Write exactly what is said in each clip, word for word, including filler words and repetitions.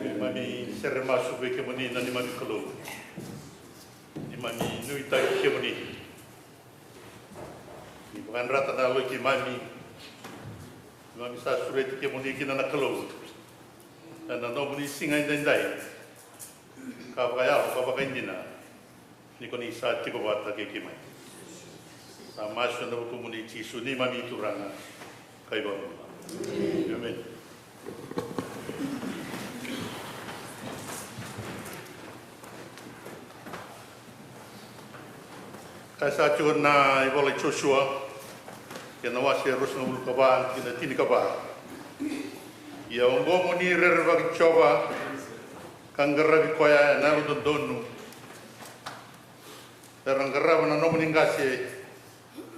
Keimami sere masu vei kemuni na neimami Kalou. Neimami nuitaki kemuni. Ni vakayadrata na yalo i keimami. Neimami sa sureti kemuni kina na Kalou. Ena nomuni siga edaidai. Ka vakayalo, ka vakaidina. Ni ko ni sa tiko vata kei keimami. Sa masu ena vukumuni Jisu neimami Turaga ka iVakabula. Emeni. Ka sa tiko na ivola i Josua, kei na wase ruasagavulu ka va, kei na tinikava. Ia oqo mo ni rerevaki Jiova, ka qaravi koya ena yalododonu. Era qarava na nomuni qase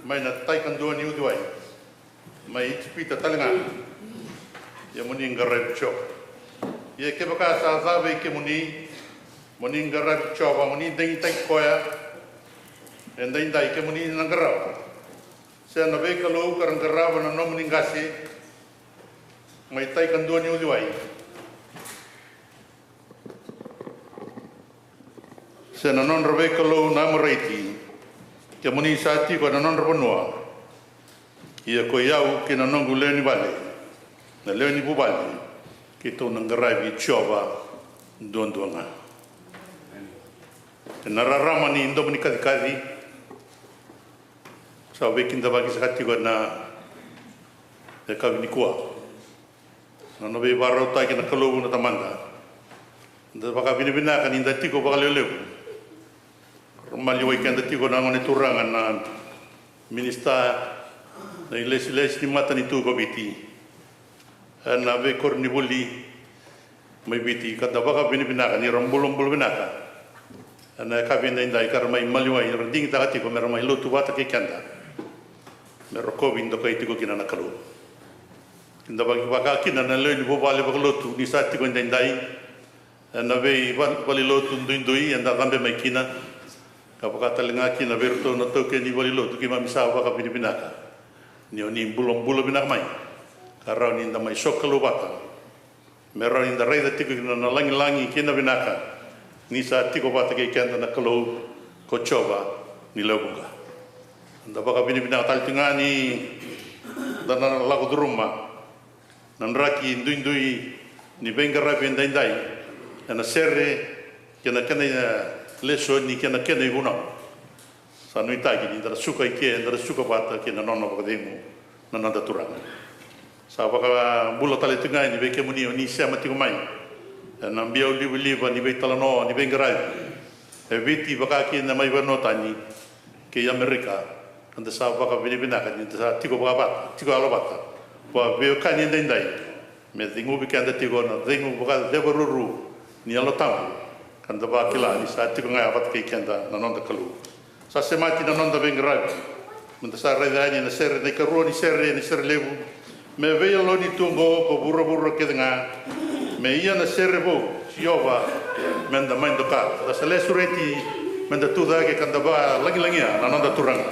mai na tai kadua ni uciwai, mai Ijipita tale ga. Ia mo ni qaravi Jiova. Ia kevaka sa ca vei kemuni mo ni qaravi Jiova, mo ni digitaki koya, edaidai kemuni na qarava. Se na veikalou ka ra qarava na nomuni qase mai tai kadua ni uciwai, se na nodra veikalou na Amoraiti, kemuni sa tiko ena nodra vanua. Ia ko i au kei na noqu lewe ni vale, na lewe ni vuvale, keitou na qaravi Jiova duadua ga. Ena rarama ni domo ni kacikaci, sa veikidavaki saka tiko ena yakavi nikua. Na nona veivakarautaki na Kalou na Tamada. Da vakavinavinaka ni da tiko vakalevulevu. Ra maliwai keda tiko na gone turaga na minisita na ilesilesi ni matanitu ko Viti, ena veikoronivuli mai Viti, ka da vakavinavinaka ni ra bulabula vinaka ena yakavi edaidai ka ra mai maliwai, ra digitaka tiko me ra mai lotu vata kei keda, me rokovi dokai tiko kina na Kalou. Kidavaki vaka kina na lewe ni vuvale vakalotu ni sa tiko edaidai ena veivalenilotu duidui eda cabe mai kina, ka vaka tale ga kina vei iratou na taukei ni valenilotu. Keimami sa vakavinavinaka ni o ni bulabula vinaka mai, ka rawa ni da mai sokalou vata, me rawa ni da raica tiko kina na lagilagi kei na vinaka ni sa tiko vata kei keda na Kalou ko Jiova ni lewe vuqa. Da vakavinavinaka tale tiko ga ni da na lako curuma na draki duidui ni veiqaravi edaidai ena sere kei na kena lesoni kei na kena ivunau. Sa nuitaki ni da na suka i ke, da na suka vata kei na nona vakacegu na noda Turaga. Sa vakabula tale tiko ga yani vei kemuni o ni sema tiko mai ena biau livaliva ni veitalanoa ni veiqaravi e Viti, vaka kina mai vanua tani kei Amerika. Ka da sa vakavinavinaka ni da sa tiko vakavata, tiko yalo vata, vakaveiwekani edaidai, me ceguvi keda tiko na cegu vakacevaruru ni Yalo Tabu, ka da vakila ni sa tiko ga vata kei keda na noda Kalou. Sa semati na noda veiqaravi, me da sa raica yani na sere, na ikarua ni sere, ni sere levu: Me veiyaloni tu oqo ko vuravura kece ga, me ia na sere vou, Jiova, me da mai doka. Da sa lesu reti, me da tu cake ka da vakalagilagia na noda Turaga.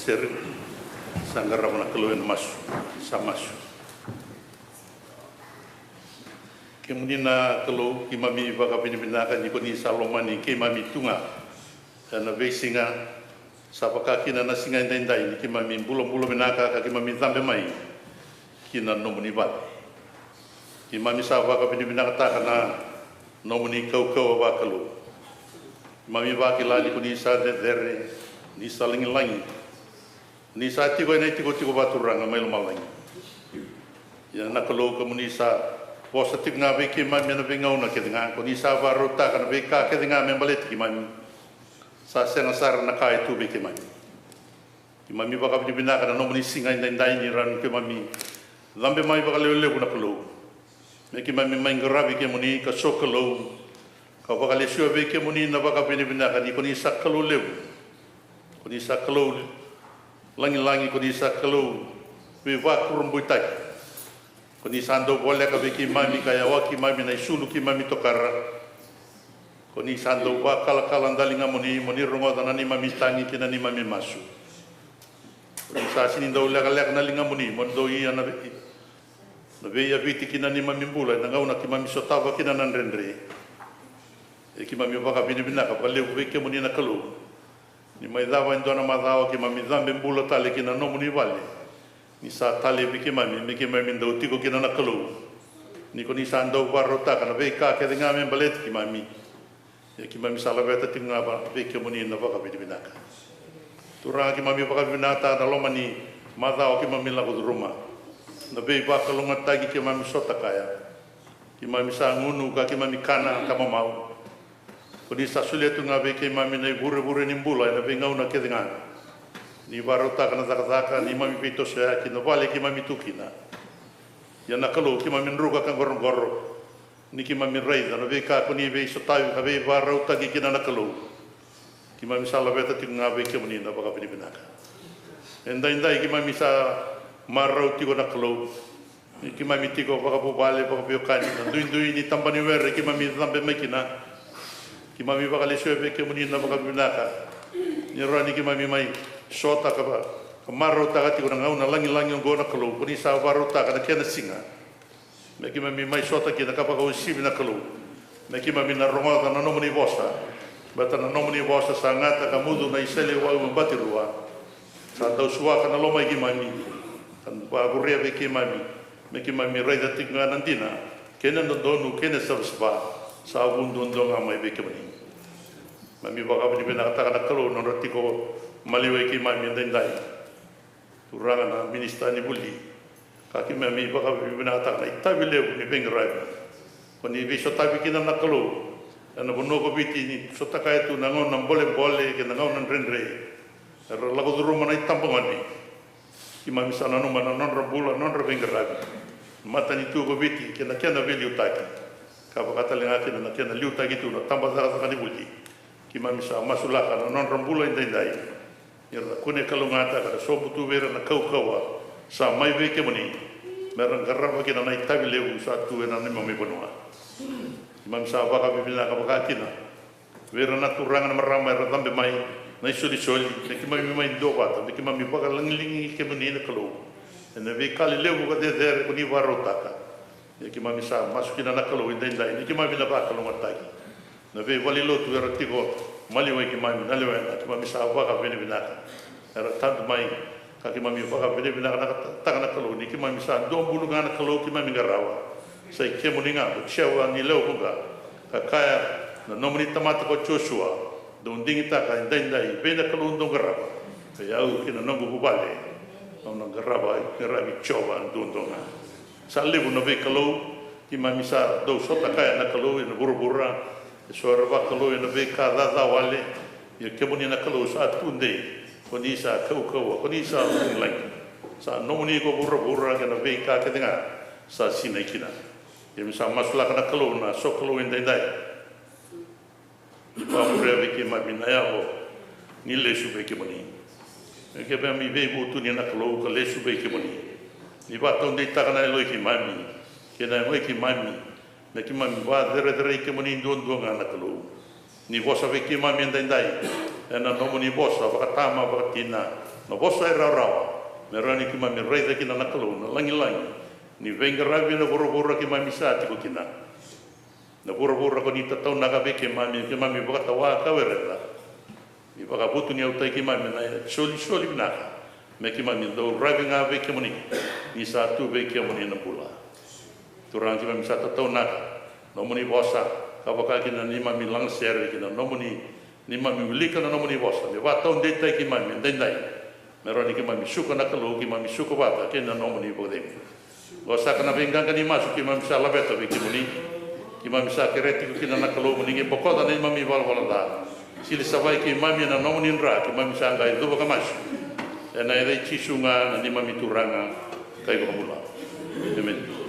Sere, sa qarava na Kalou ena masu, sa masu. Kemuni na Kalou, keimami vakavinavinaka ni ko ni sa lomani keimami tu ga ena veisiga, sa vaka kina na siga edaidai, ni keimami bulabula vinaka ka keimami cabe mai ki na nomuni vale. Keimami sa vakavinavinakataka na nomuni kaukauwa vakalou. Keimami vakila ni ko ni sa cecere, ni sa lagilagi, ni sa tiko ena itikotiko vakaturaga mai lomalagi. Ia na Kalou, kemuni sa vosa tiko ga vei keimami ena veigauna kece ga, ko ni sa vakarautaka na veika kece ga me baleti keimami. Sa sega sara na ka e tu vei keimami. Keimami vakavinavinaka na nomuni siga edaidai ni rawa ni keimami cabe mai vakalevulevu na Kalou, me keimami mai qaravi kemuni ka sokalou, ka vakalesuya vei kemuni na vakavinavinaka ni ko ni sa Kalou levu, ko ni sa Kalou lagilagi, ko ni sa Kalou veivakurabuitaki. Ko ni sa dau voleka vei keimami ka yawa keimami na isulu keimami tokara. Ko ni sa dau vakalakala daligamuni mo ni rogoca na neimami tagi kei na neimami masu. Ko ni sa sini dau lekaleka na ligamuni mo ni dau ia na vei, na veiyaviti ki na neimami bula ena gauna keimami sotava kina na dredre. E keimami vakavinavinaka vakalevu vei kemuni na Kalou. Ni mai cava e dua na macawa keimami cabe bula tale ki na nomuni vale. Ni sa talevi keimami me keimami dau tiko kina na Kalou. Ni ko ni sa dau vakarautaka na veika kece ga me baleti keimami. Ia keimami sa laveta tiko ga vei kemuni na vakavinavinaka. Turaga, keimami vakavinavinakataka na loma ni macawa keimami lako curuma. Na veivakalougatataki keimami sota kaya. Keimami sa gunu ka keimami kana ka mamau. Ko ni sa solia tu ga vei keimami na ivurevure ni bula ena veigauna kece ga. Ni vakarautaka na cakacaka, neimami veitosoyaki, na vale keimami tu kina. Ia na Kalou, keimami druka ka qoroqoro ni keimami raica na veika ko ni veisotavi ka veivakarautaki kina na Kalou. Keimami sa laveta tiko ga vei kemuni na vakavinavinaka. Edaidai keimami sa marau tiko na Kalou. Ni keimami tiko vakavuvale, vakaveiwekani, na duidui ni tabana ni were keimami cabe mai kina. Keimami vakalesuya vei kemuni na vakavinaka. Ni rawa ni keimami mai sota ka va-, ka marautaka tiko na gauna lagilagi oqo na Kalou, ko ni sa vakarautaka na kena siga. Me keimami mai sota kina ka vakauasivi na Kalou. Me keimami na rogoca na nomuni vosa. Baleta na nomuni vosa sa gata ka mucu na iseleiwau me bati rua. Sa dau suaka na loma i keimami. Ka vakuria vei keimami. Me keimami raica tiko ga na dina. Kei na dodonu, kei na savasava. Sa vu duadua ga mai vei kemuni. Keimami vakavinavinakataka na Kalou na nodra tiko maliwai keimami edaidai. Turaga na minisita ni vuli, ka keimami vakavinavinakataka na itavi levu ni veiqaravi ko ni veisotavi kina na Kalou. Ena vanua ko Viti ni sotakaya tu na gauna bolebole kei na gauna dredre. Era lako curuma na itabagone. Keimami sa nanuma na nodra bula, nodra veiqaravi. Matanitu ko Viti kei na kena veiliutaki. Ka vakatalega kina na kena liutaki tu na tabacakacaka ni vuli. Keimami sa masulaka na nodra bula edaidai. Ni ra kune kalougata ka ra sobu tu vei ira na kaukauwa sa mai vei kemuni, me ra qarava kina na itavi levu sa tu ena neimami vanua. Keimami sa vakavinavinaka vaka kina vei ira na turaga na marama era cabe mai na isolisoli, me keimami mai duavata, me keimami vakalagilagi kemuni na Kalou ena veika lelevu ka cecere ko ni vakarautaka. Ia keimami sa masu kina na Kalou edaidai ni keimami na vakalougatataki. Na veivale ni lotu era tiko maliwai keimami na lewena, keimami sa vakavinavinaka. Era tadu mai ka keimami vakavinavinakataka na Kalou ni keimami sa duabulu ga na Kalou keimami qarava. Sa i kemuni ga ko Jiova ni lewe vuqa. Ka kaya na nomuni tamata ko Josua, dou digitaka edaidai vei na Kalou dou qarava. Kei au kei na noqu vuvale, au na qarava, qaravi Jiova duadua ga. Sa levu na veikalou keimami sa dau sotakaya na Kalou ena vuravura. Eso era vakalou ena veika caca wale. Ia kemuni na Kalou sa tudei, ko ni sa kaukauwa, ko ni sa lagilagi. Sa nomuni ko vuravura kei na veika kece ga sa sinai kina. Keimami sa masulaka na Kalou na sokalou edaidai. Ni vakamuria vei keimami na yavu ni lesu vei kemuni. Me keimami veivutuni na Kalou ka lesu vei kemuni. Ni vakataudeitaka na yaloi keimami kei na yagoi keimami. Me keimami vakacerecerei kemuni duadua ga na Kalou. Ni vosa vei keimami edaidai. ena nomuni vosa vakatama, vakatina, na vosa e rawarawa, me rawa ni keimami raica kina na Kalou na lagilagi ni veiqaravi ena vuravura keimami sa tiko kina. Na vuravura ko ni tataunaka vei keimami, keimami vakatawa ka wereca. Ni vakavutuniyautaki keimami na isolisoli vinaka, me keimami dau ravi ga vei kemuni, ni sa tu vei kemuni na bula. Turaga, keimami sa tataunaka nomuni vosa, ka vaka kina neimami lagasere kina nomuni, neimami wilika na nomuni vosa, me vakataudeitaki keimami edaidai. Me rawa ni keimami suka na Kalou, keimami suka vata kei na nomuni vakacegu. Oqo saka na veiqaqa ni masu keimami sa laveta vei kemuni. Keimami sa kerea tiko kina na Kalou mo ni qai bokoca na neimami valavala ca. Sili savai keimami ena nomuni dra, keimami sa qai cuva ka masu. Ena yaca i Jisu ga na neimami Turaga ka iVakabula. Emeni.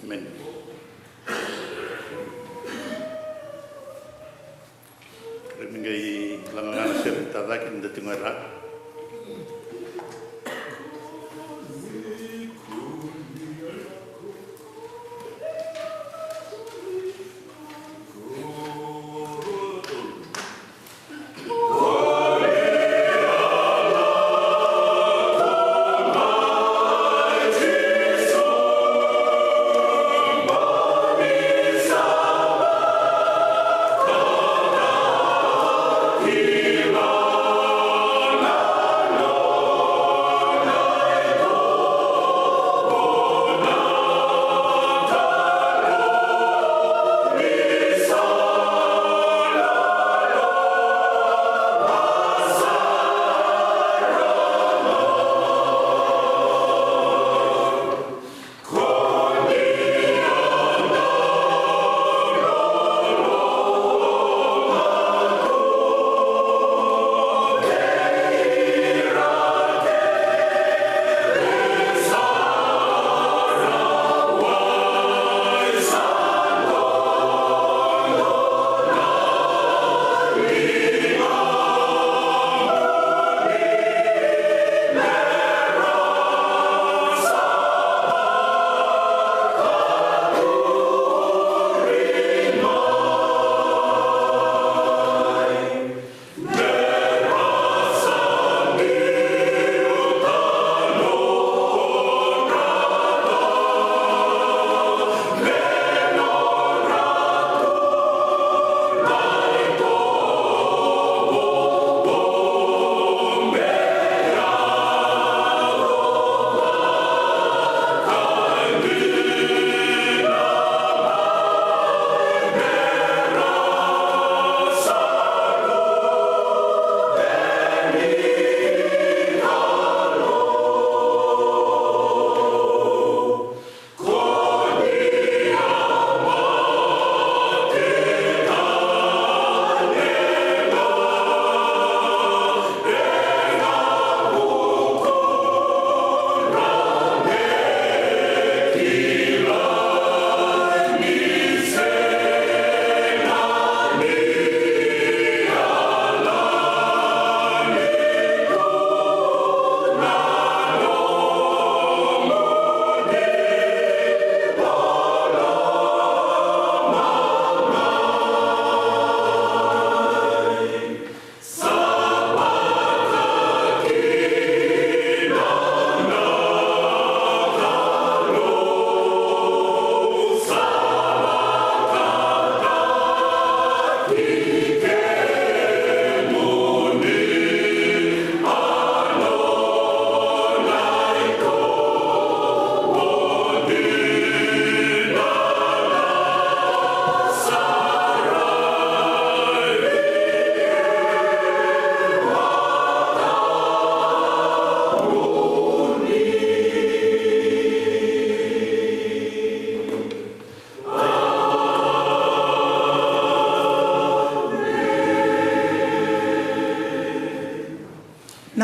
Emeni. Kerea me qai laga ga na sere ni tacake ni da tiko e ra.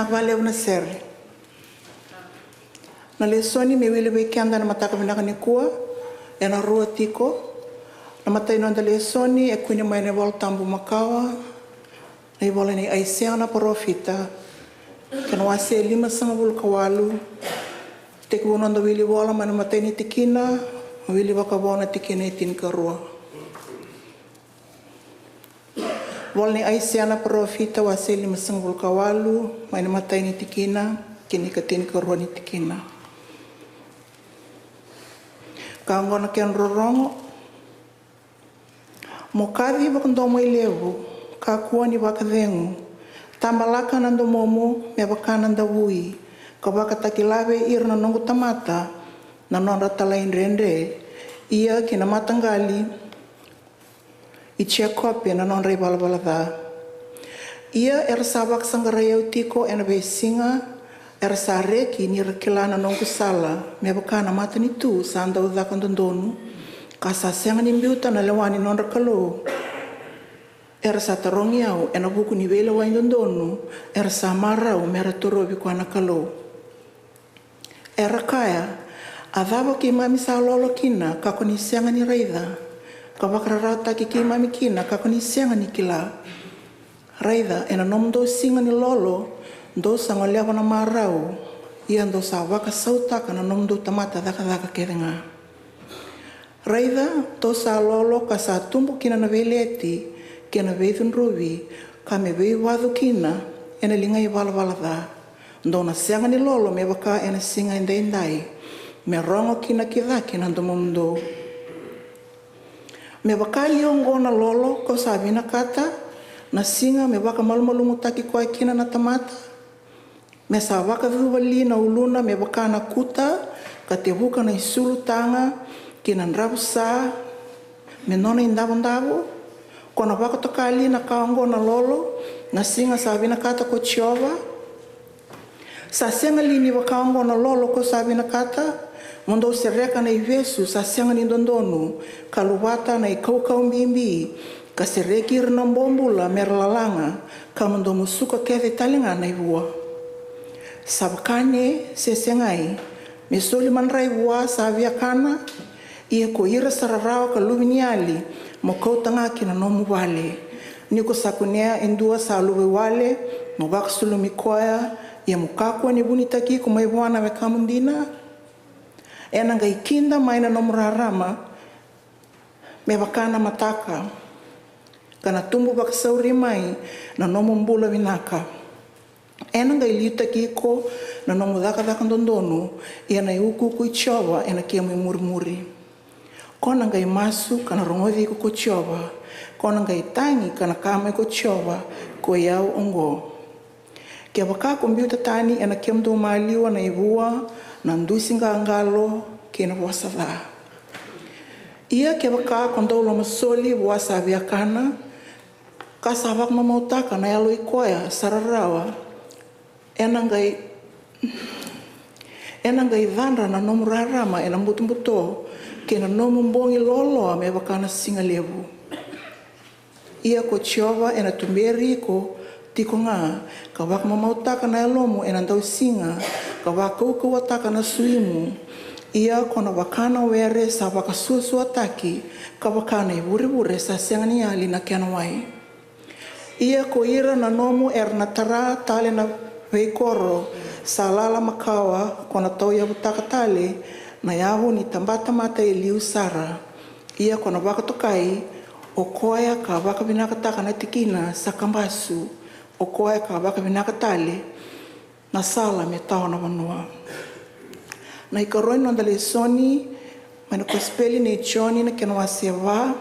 Vakalevu na sere. Na lesoni me wili vei keda na mataka vinaka nikua ena rua tiko. Na imatai ni noda lesoni e kune mai na iVola Tabu makawa, na ivola nei Aisea na parofita, kei na wase limasagavulu ka walu. Tekivu noda wili vola mai na imatai ni tikina, wili vakavo na tikina e tinikarua. Vola nei Aisea na parofita, wase limasagavulu ka walu, mai na imatai ni tikina ki na ikatinikarua ni tikina. Ka oqo na kena rorogo. Mo kaci vakadomoilevu, kakua ni vakacegu. Tabalaka na domomu me vaka na davui, ka vakatakila vei ira na noqu tamata na nodra talaidredre, ia ki na mataqali i Jekope na nodra ivalavala ca. Ia era sa vakasaqarai au tiko ena veisiga, era sa reki ni ra kila na noqu sala, me vaka na matanitu sa dau caka dodonu, ka sa sega ni biuta na lewa ni nodra Kalou. Era sa tarogi au ena vuku ni veilewai dodonu, era sa marau me ra torovi koya na Kalou. Era kaya, a cava keimami sa lolo kina ka ko ni sega ni raica, ka vakararawataki keimami kina ka ko ni sega ni kila? Raica, ena nomudou siga ni lolo dou sa goleva na marau, ia dou sa vakasautaka na nomudou tamata cakacaka kece ga. Raica, dou sa lolo ka sa tubu kina na veileti kei na veicudruvi, ka me veivacu kina ena liga ivalavala ca. Dou na sega ni lolo me vaka ena siga edaidai, me rogo kina ki cake na domomudou. Me vaka li oqo na lolo kau sa vinakata, na siga me vakamalumalumutaki koya kina na tamata? Me sa vakacuva li na uluna me vaka na kuta, ka tevuka na isulutaga ki na dravusa me nona idavodavo? Ko na vakatoka li na ka oqo na lolo, na siga sa vinakata ko Jiova? Sa sega li ni vaka oqo na lolo ko sa vinakata? Mo dou sereka na ivesu sa sega ni dodonu, ka luvata na ikaukau bibi, ka sereki ira na bobula me ra lalaga, ka mo dou musuka kece tale ga na ivua. Sa vakane se segai, me soli madrai vua sa viakana, ia ko ira sa rarawa ka luveniyali, mo kauta ga ki na nomu vale. Ni ko sa kunea e dua sa luvaiwale, mo vakasulumi koya, ia mo kakua ni vunitaki iko mai vua na wekamu dina. Ena qai kida mai na nomu rarama me vaka na mataka, ka na tubu vakasauri mai na nomu bula vinaka. Ena qai liutaki iko na nomu cakacaka dodonu, ia na iukuuku i Jiova ena kemu imurimuri. Ko na qai masu ka na rogoci iko ko Jiova, ko na qai tagi ka na kaya mai ko Jiova, ko i au oqo. Kevaka ko biuta tani ena kemudou maliwa na ivua, na dusi qaqalo kei na vosa ca. Ia kevaka ko dau lomasoli vua sa viakana, ka sa vakamamautaka na yalo i koya sa rarawa, ena qai, ena qai cadra na nomu rarama ena butobuto, kei na nomu bogi loaloa me vaka na siga levu. Ia ko Jiova ena tuberi iko tiko ga, ka vakamamautaka na yalomu ena dausiga, ka vakaukauwataka na suimu. Ia ko na vaka na were sa vakasuasuataki, ka vaka na ivurevure sa sega ni yali na kena wai. Ia ko ira na nomu era na tara tale na veikoro sa lala makawa, ko na tauyavutaka tale na yavu ni tabatamata e liu sara. Ia ko na vakatokai, o koya ka vakavinakataka na tikina sa kabasu, o koya ka vakavinaka tale na sala me tawa na vanua. Na ikarua ni noda lesoni mai na kosipeli nei Joni na kena wase va,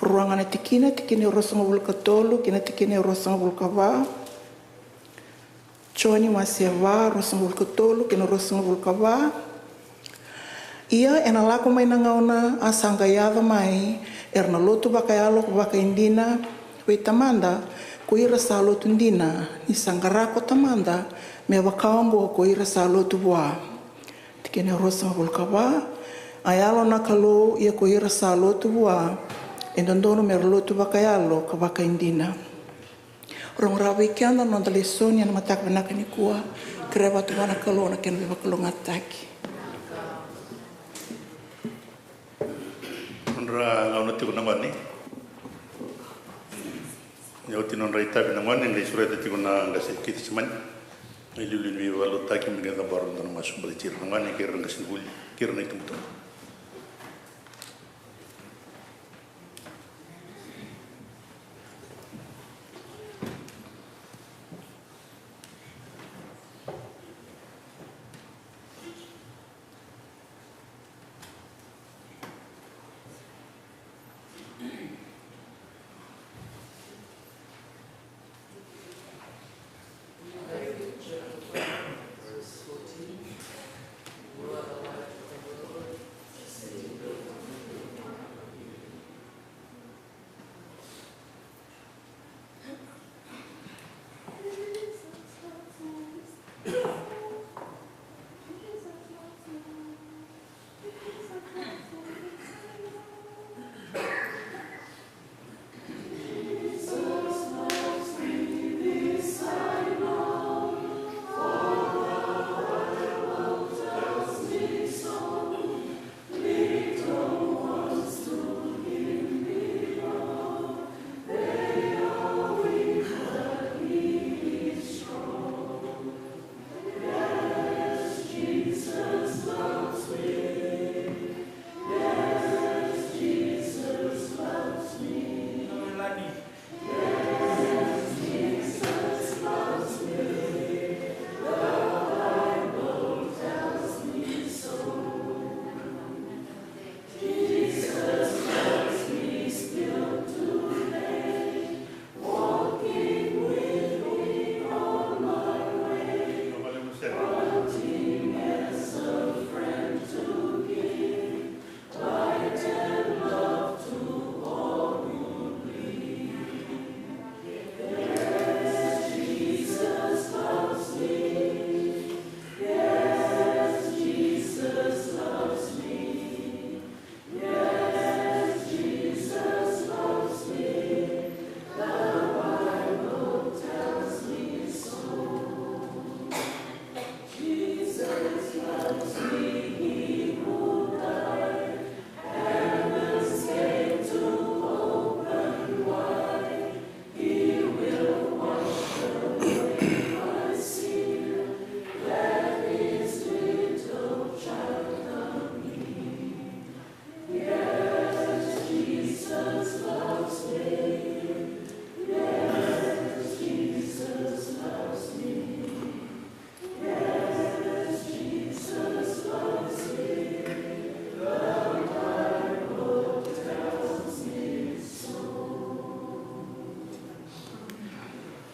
rua ga na tikina, tikina e ruasagavulu ka tolu kei na tikina e ruasagavulu ka va. Joni wase va, ruasagavulu ka tolu kei na ruasagavulu ka va. Ia ena lako mai na gauna a sa qai yaco mai era na lotu vakayalo ka vakaidina vei Tamada ko ira sa lotu dina, ni sa qara ko Tamada me vaka oqo ko ira sa lotu vua. Tikina e ruasagavulu ka va. A yalo na Kalou, ia ko ira sa lotu vua e dodonu me ra lotu vakayalo ka vakaidina. Rogo rawa vei keda na noda lesoni ena mataka vinaka nikua. Kerea vata vua na Kalou na kena veivakalougatataki. Nodra gauna tiko na gone. Ni oti nodra itavi na gone, qai sureta tiko na qase Kitisimani. Na iliuliu ni veivakalotutaki, me qai cabora mada na masu baleti ira na gone kei ira na qasenivuli kei ira na itubutubu.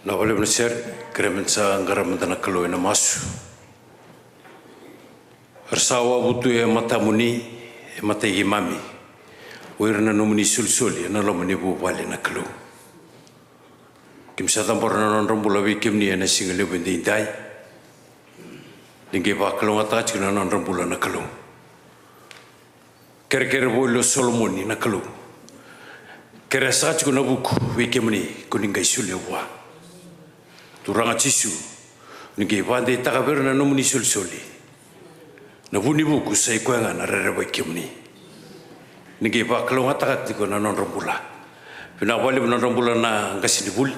Na vale na sere, kerea me da sa qara mada na Kalou ena masu. Era sa wavu tu e matamuni, e matai keimami, o ira na nomuni isolisoli ena loma ni vuvale na Kalou. Keimami sa cabora na nodra bula vei kemuni ena siga levu edaidai. Ni qai vakalougatataka tiko na nodra bula na Kalou. Kerekere voli o Solomoni na Kalou. Kerea saka tiko na vuku vei kemuni ko ni qai solia vua. Turaga Jisu, ni qai vakadeitaka vei ira na nomuni isolisoli. Na vu ni vuku sa i koya ga na rerevaki kemuni. Ni qai vakalougatataka tiko na nodra bula. Vinaka vakalevu na nodra bula na qasenivuli.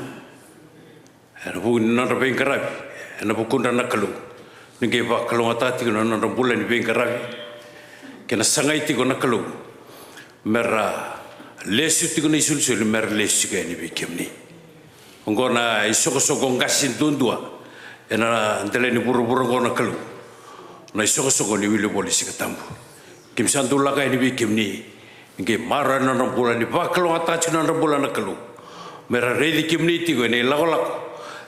Ena vuku ni nodra veiqaravi ena vukudra na Kalou. Ni qai vakalougatataka tiko na nodra bula ni veiqaravi. Kei na sagai tiko na Kalou. Mera lesu tiko na isolisoli, mera lesu tiko yani vei kemuni. Oqo na isoqosoqo qase duadua ena dela ni vuravura oqo na Kalou. Na isoqosoqo ni wili voli Siga Tabu. Keimami sa dau lako yani vei kemuni. Ni qai maroroya na nodra bula, ni vakalougatataka tiko na nodra bula na Kalou. Mera raici kemuni tiko ena ilakolako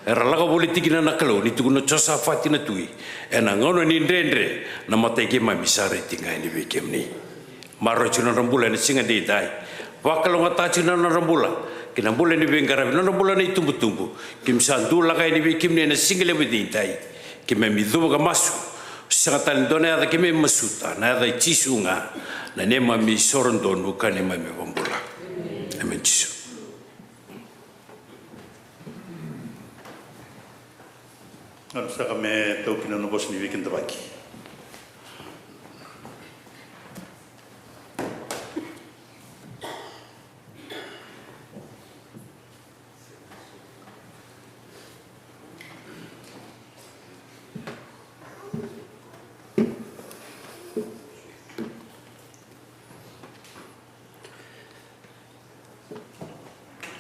era lako voli tiko kina na Kalou, ni tukuna o Josafati na tui. Ena gauna ni dredre, na matai keimami sa rai tiko ga yani vei kemuni. Maroroya tiko na nodra bula ena siga edaidai. Vakalougatataka tiko na nodra bula kei na bula ni veiqaravi, na nodra bula na itubutubu. Keimami sa dau lako yani vei kemuni ena siga levu edaidai. Keimami cuva ka masu, sega tale ni dua na yaca keimami masuta, na yaca i Jisu ga, na neimami isoro donu ka neimami iVakabula. Emeni Jisu. Saka me taukina na vosa ni veikidavaki.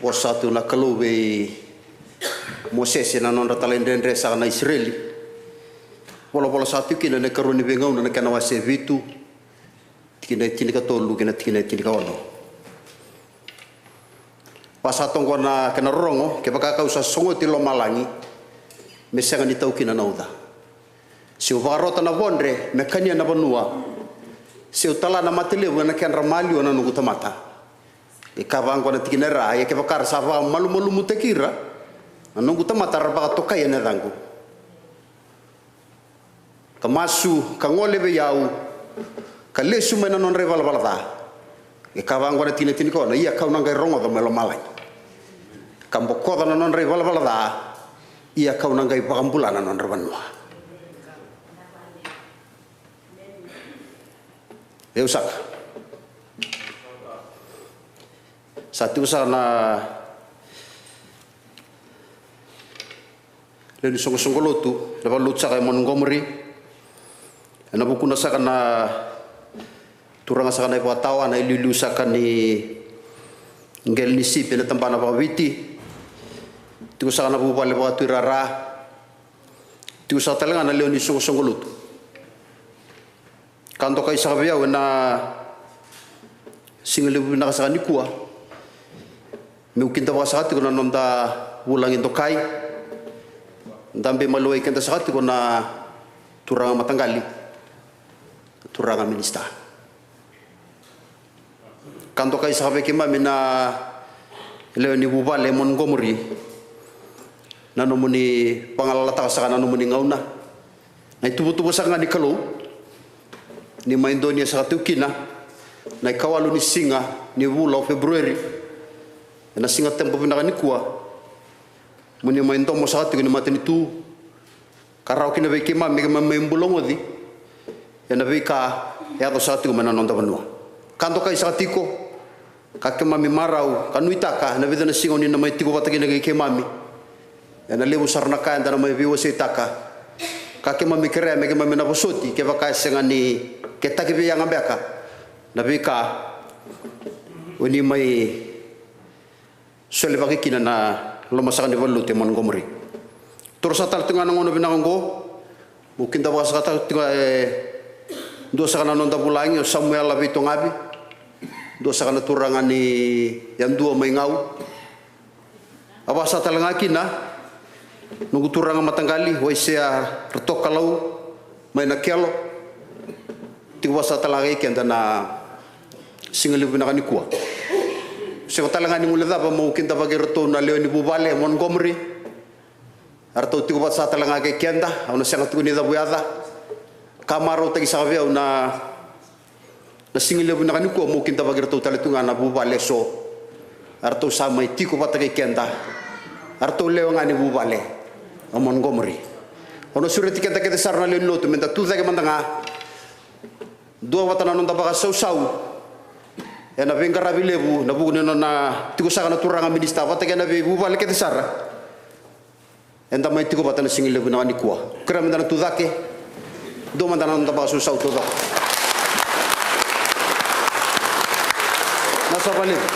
Vosa tu na Kalou vei Mosese na nodra talaidredre saka na Isireli. Volavola sa tu kina na ikarua ni Veigauna na kena wase vitu, tikina e tinikatolu kei na tikina e tinikaono. Vasa toqo na kena rorogo, kevaka kau sa sogoti lomalagi me sega ni taukina na uca, se u vakarota na vodre me kania na vanua, se u tala na mate levu ena kedra maliwa na noqu tamata. E ka vaqo na tikina e ra, ia kevaka ra sa vakamalumalumutaki ira na noqu tamata, ra vakatokai ena yacaqu, ka masu, ka gole vei au, ka lesu mai na nodra ivalavala ca. E ka vaqo na tikina e tinikaono, ia kau na qai rogoca mai lomalagi, ka bokoca na nodra ivalavala ca, ia kau na qai vakabula na nodra vanua. Au saka. Sa tiko saka na lewe ni soqosoqo lotu, na valenilotu saka e Montgomery. Ena vukuna saka na turaga saka na ivakatawa, na iliuliu saka ni qele ni sipi ena tabana vakaviti. Tiko saka na vuvale vakatuirara. Tiko saka tale ga na lewe ni soqosoqo lotu. Ka dokai saka vei au ena siga levu vinaka saka nikua, meu kidavaka saka tiko na noda vulagi dokai, dabe maliwai keda saka tiko na turaga mataqali, turaga minisita. Ka dokai saka vei keimami na lewe ni vuvale e Montgomery, na nomuni vagalalataka saka na nomuni gauna, na ituvatuva saka ga ni Kalou, ni mai donia saka tiko kina na ikawalu ni siga ni vula o February, ena siga tabu vinaka nikua, mo ni mai domo saka tiko ni matanitu, ka rawa kina vei keimami me keimami mai bulagoci ena veika e yaco saka tiko mai na noda vanua. Ka dokai saka tiko, ka keimami marau ka nuitaka na vica na siga o ni na mai tiko vata kina kei keimami. Ena levu sara na ka eda na mai veiwaseitaka, ka keimami kerea me keimami na vosoti kevaka e sega ni ketaki veiyaga beka na veika o ni mai solevaki kina na loma saka ni valenilotu e Montgomery. Toro saka tale tiko ga na gauna vinaka oqo, meu kidavaka saka tale tiko ga e dua saka na noda vulagi o Samuela Veitogavi, dua saka na turaga ni yadua mai Gau. A vaka saka tale ga kina noqu turaga mataqali o Aisea Ratokalau mai Nakelo. Tiko vaka saka tale ga kei keda na siga levu vinaka nikua. Sega tale ga ni guilecava meu kidavaki iratou na lewe ni vuvale e Montgomery. Eratou tiko vata saka tale ga kei keda, au na sega tiko ni cavuyaca. Ka marautaki saka vei au na, na siga levu vinaka nikua meu kidavaki iratou tale tu ga na vuvale eso. Eratou sa mai tiko vata kei keda. Eratou lewe ga ni vuvale o Montgomery. Au na sureti keda kece sara na lewe ni lotu meda tucake mada ga. Dua vata na noda vakasausau ena veiqaravi levu ena vuku ni nona tiko saka na turaga minisita vata kei na veivuvale kece sara. Eda mai tiko vata na siga levu vinaka nikua. Kerea meda na tucake. Dua mada na noda vakasausau taucoko. Na sa vakalevu.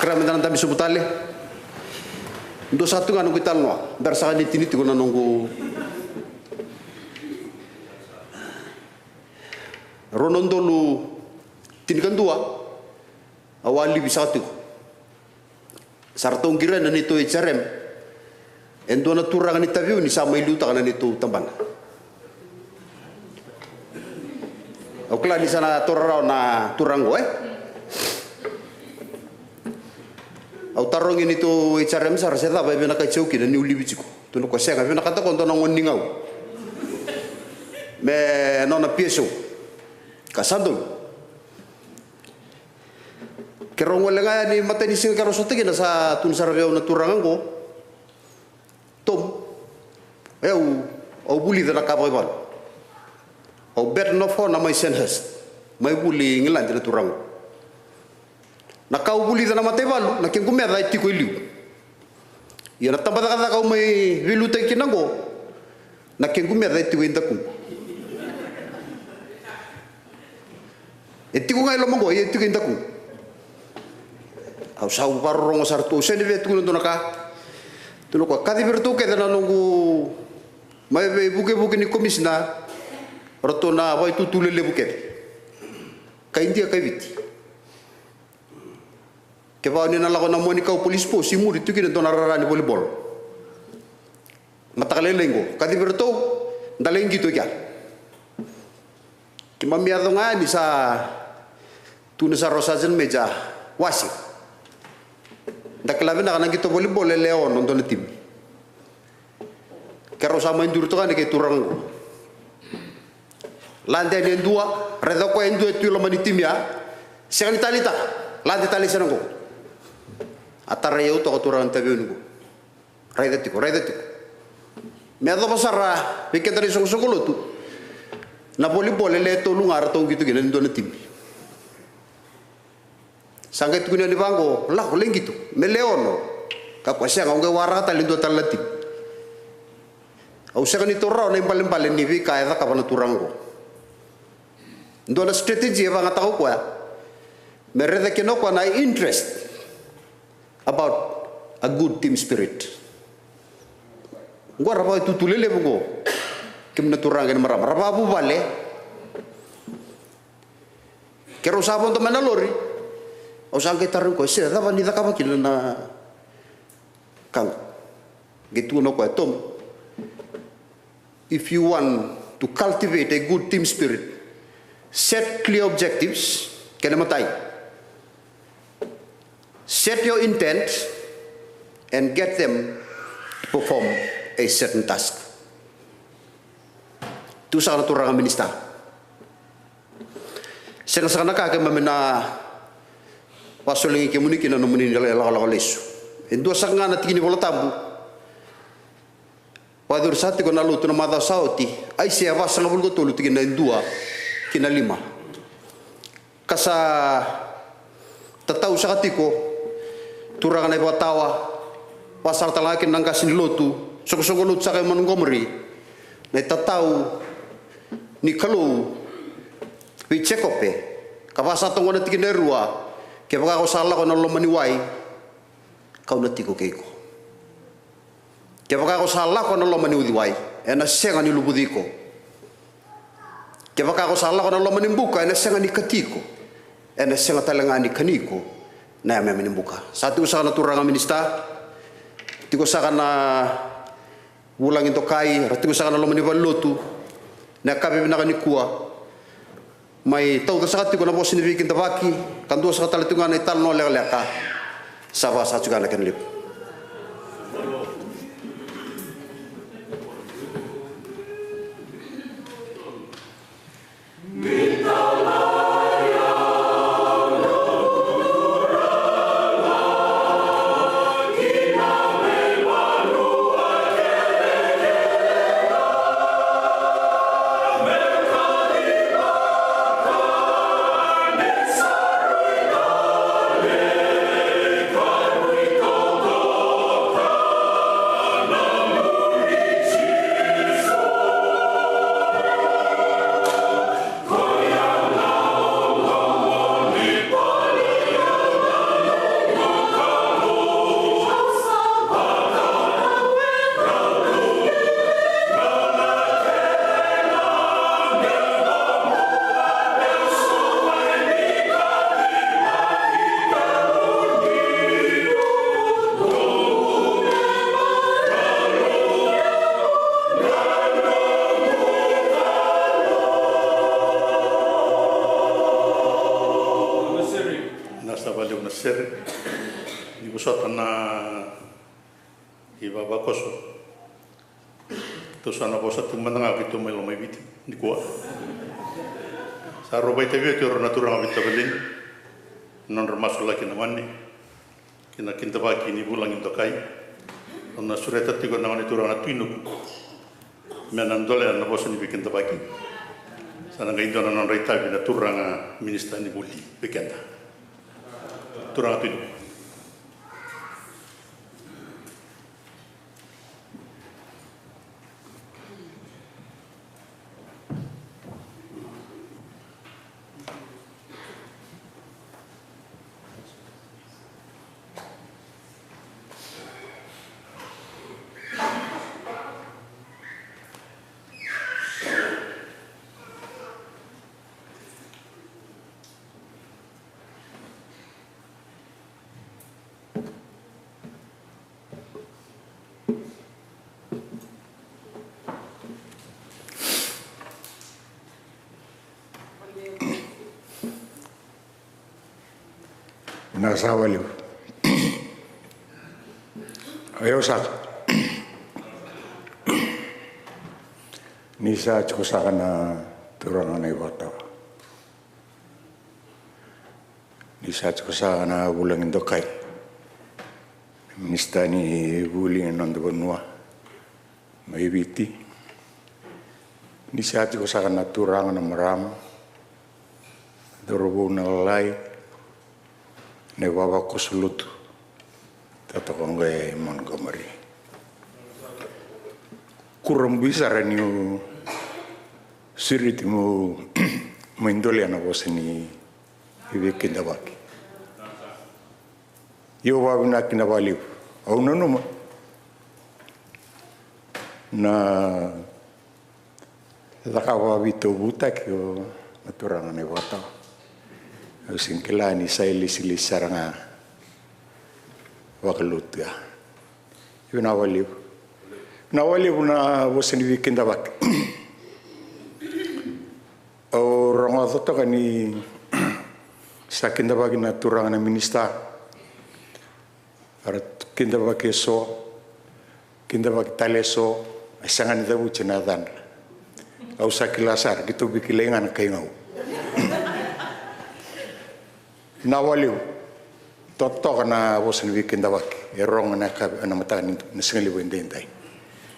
Kerea meda na dabe sobu tale. Dua saka tu ga noqu italanoa, bera saka ni tini tiko na noqu rua na udolu tinikadua. Au a livi saka tiko. Sa ratou qiri na neitou H R M e dua na turaga ni Taveuni sa mai liutaka na neitou tabana. Au kila ni sa na taura rawa na turaga oqo, e? Au tarogi neitou H R M sara se cava e vinakati au kina niu livi tiko. Tukuna o koya, sega, vinakata o koya dua na gone ni Gau me nona P S O. Ka sa donu. Keirau gole ga yani matai ni siga keirau sota kina, sa tukuna sara vei au na turaga oqo, Tom, o yau Au vulica na ka vakaivalu. Au bet no fo na mai Sandhurst, mai vuli Igiladi na turaga. Na ka au vulica na mataivalu, na kequ meca e tiko e liu. Ia na tabacakacaka au mai veiliutaki kina oqo, na kequ meca e tiko e dakuqu. E tiko ga e loma oqo, ia e tiko e dakuqu. Au sa vakarorogo sara tu, au sega ni via tukuna dua na ka. Tukuna o koya, kacivi iratou kece na noqu mai veivukevuke ni komisina, ratou na vakaitutu lelevu kece. Kai Idia, kai Viti. Kevaka ni na lako na Moanikau Police Post, i muri tu kina e dua na rara ni volleyball. Mataka lailai qo, kacivi iratou, da lai qito i kea. Keimami yaco ga yani sa tukuna sara o Sergeant Major, wase. Da kila vinaka na qito volleyball e lewe ono dua na timi. Keirau sa mai duri toka yani kei turaga qo. Lade yani e dua, raica o koya e dua e tu i loma ni timi ya. Sega ni taleitaka, lade tale i sena qo. A tarai au toka turaga ni Taveuni qo. Raica tiko, raica tiko. Me yacova sara vei keda na isoqosoqo lotu, na volleyball e lewe tolu ga ratou qito kina e dua na timi. Sa qai tukuni yani vaqo, lako lai qito me lewe ono. Kaya o koya, sega, au qai waraka tale e dua tale na timi. Au sega ni taura rawa na ibalebale ni veika e cakava na turaga qo. Dua na strategy e vakayagataka o koya me raica kina o koya na interest about a good team spirit. Qo ra vakaitutu lelevu qo. Kemuni na turaga kei na marama, ra vakavuvale. Keirau sa vodo mai na lori, au sa qai tarogi koya, se cava ni cakava kina na ka qo? Qai tukuna o koya, Tom, if you want to cultivate a good team spirit, set clear objectives. Kena imatai, set your intent and get them to perform a certain task. Tiko saka na turaga minisita. Sega saka na ka keimami na vakasolegi kemuni kina na nomuni lakolako lesu. E dua saka ga na tiki ni Vola Tabu. Vakayacori saka tiko na lotu na macawa sa oti, Aisea vasagavulu ka tolu, tikina e dua ki na lima. Ka sa tatau saka tiko, turaga na ivakatawa, vakasaka tale ga kina na qase ni lotu, soqosoqo lotu saka i Montgomery, na itatau ni Kalou vei Jekope, ka vakasaka toka qo na tikina e rua, kevaka ko sa lako ena loma ni wai, kau na tiko kei iko. Kevaka ko sa lako ena loma ni uciwai, ena sega ni luvuci iko. Kevaka ko sa lako ena loma ni buka, ena sega ni kati iko, ena sega tale ga ni kani iko na yameyame ni buka. Sa tiko saka na turaga minisita, tiko saka na vulagi dokai, ra tiko saka na loma ni valenilotu na yakavi vinaka nikua. Mai tauca saka tiko na vosa ni veikidavaki, ka dua saka tale tiko ga na italanoa lekaleka. Sa vaka saka tiko ga na kena levu. Na sa valevu na sere ni vosota na ivavakoso. Tou sa na vosa tu mada ga keitou mai Lomaiviti nikua. Sa rau vakaitavi oti o rau na turaga veitavaleni, na nodra masulaki na gone kei na kidavaki ni vulagi dokai. Au na sureta tiko na gone turaga na Tui Nuku. Me na dolea na vosa ni veikidavaki, sa na qai dua na nodra itavi na turaga minisita ni vuli vei keda. Turaga Tuinuku. Na sa waliu. Io saka. Ni sa tiko saka na turaga na ivakatawa. Ni sa tiko saka na vulagi dokai. Minisita ni vuli na noda vanua mai Viti. Ni sa tiko saka na turaga na marama. Cauravou na lalai. Na ivavakoso lotu. Totoka oqo e Montgomery. Kura bui sara niu sureti meu mai dolea na vosa ni veikidavaki. Io vakavinaka kina vakalevu. Au nanuma na cakava veitauvutaki o na turaga na ivakatawa. Au sega ni kila ni sa ilesilesi sara ga vakalotu ya. Vinaka vakalevu. Vinaka vakalevu na vosa ni veikidavaki. Au rogoca toka ni sa kidavaki na turaga na minisita. Era kidavaki eso, kidavaki tale eso, e sega ni cavuti na yacadra. Au sa kila sara, keitou veikilai ga na kai gau. Na waliu, totoka na vosa ni veikidavaki, e rogo na ka, na mataka ni, na siga levu edaidai.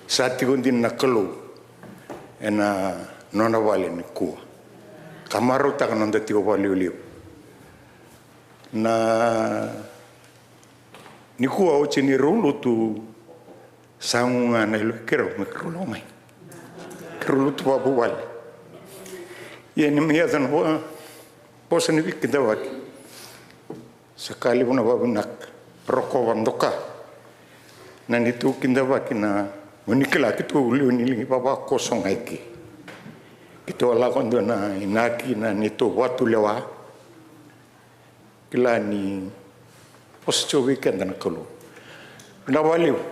Sa tiko dina na Kalou, ena nona vale nikua. Ka marautaka na noda tiko vakalevulevu. Na nikua oti ni rau lotu sa gu ga na yalo keirau me keirau lako mai. Keirau lotu vakavuvale. Ia ni mai yaco na vo-, vosa ni veikidavaki. Sa ka levu na vakavinaka. Rokova doka. Na neitou kidavaki na, mo ni kila keitou lewe ni liga vavakoso ga eke. Keitou a lako dua na inaki na neitou vatulewa. Kila ni vosa tiko vei keda na Kalou. Vinaka vakalevu.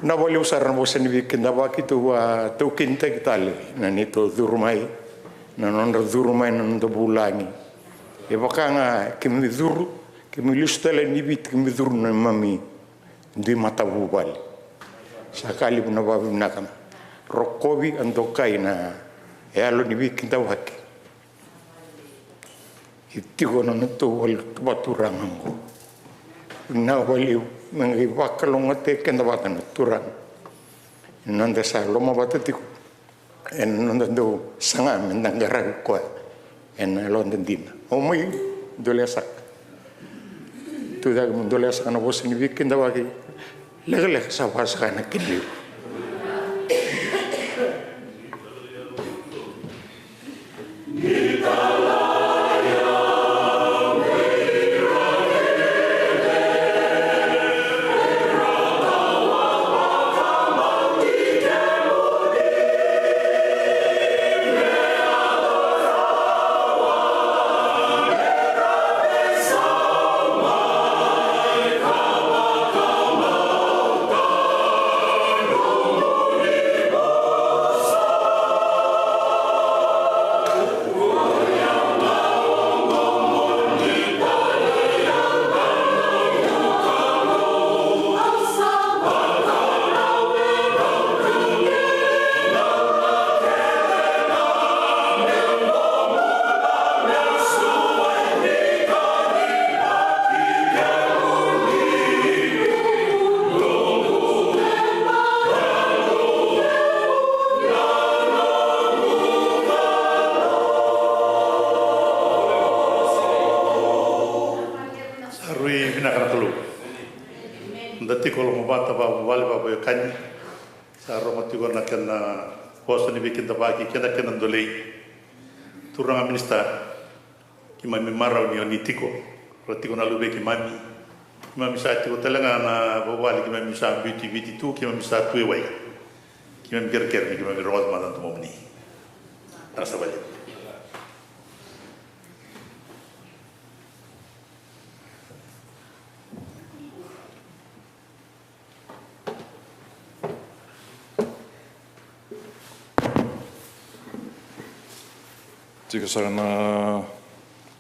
Vinaka vakalevu sara na vosa ni veikidavaki, tou a taukenitaki tale na neitou curu mai, na nodra curu mai na noda vulagi. E vaka ga keimami curu, keimami lesu tale ni Viti, keimami curu na neimami dui matavuvale. Sa ka levu na vakavinaka. Rokovi, a dokai na yalo ni veikidavaki. E tiko na nodatou vale, vakaturaga oqo. Vinaka vakalevu, me qai vakalougatataki keda vata na Turaga. Ena noda sa lomavata tiko, ena noda dau saga meda qaravi koya ena yaloda dina. Au mai dolea saka. Tu cake meu dolea saka na vosa ni veikidavaki. Lekaleka sa vakasaka na kena levu. Da tiko lomavata vakavuvale, vakaveiwekani. Sa rogo tiko na kena vosa ni veikidavaki kei na kena dolei. Turaga Minisita, keimami marau ni o ni tiko, ra tiko na luvei keimami. Keimami sa tiko tale ga na vuvale, keimami sa biuti Viti tu, keimami sa tu e wai. Keimami kerekere ni keimami rogoca mada na domomuni. Ra sa vale. Tiko saka na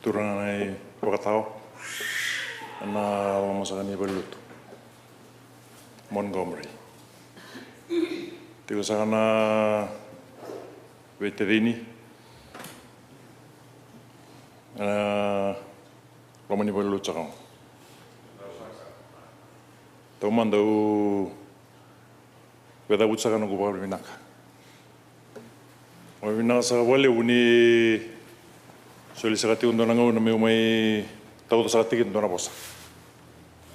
turaga na ivakatawa ena loma saka ni valenilotu Montgomery. Tiko saka na veitacini ena loma ni valenilotu saka oqo. Taumada au veicavuti saka noqu vakavinavinaka. Vakavinavinaka saka vakalevu ni soli saka tiko dua na gauna meu mai tauca saka tiko dua na vosa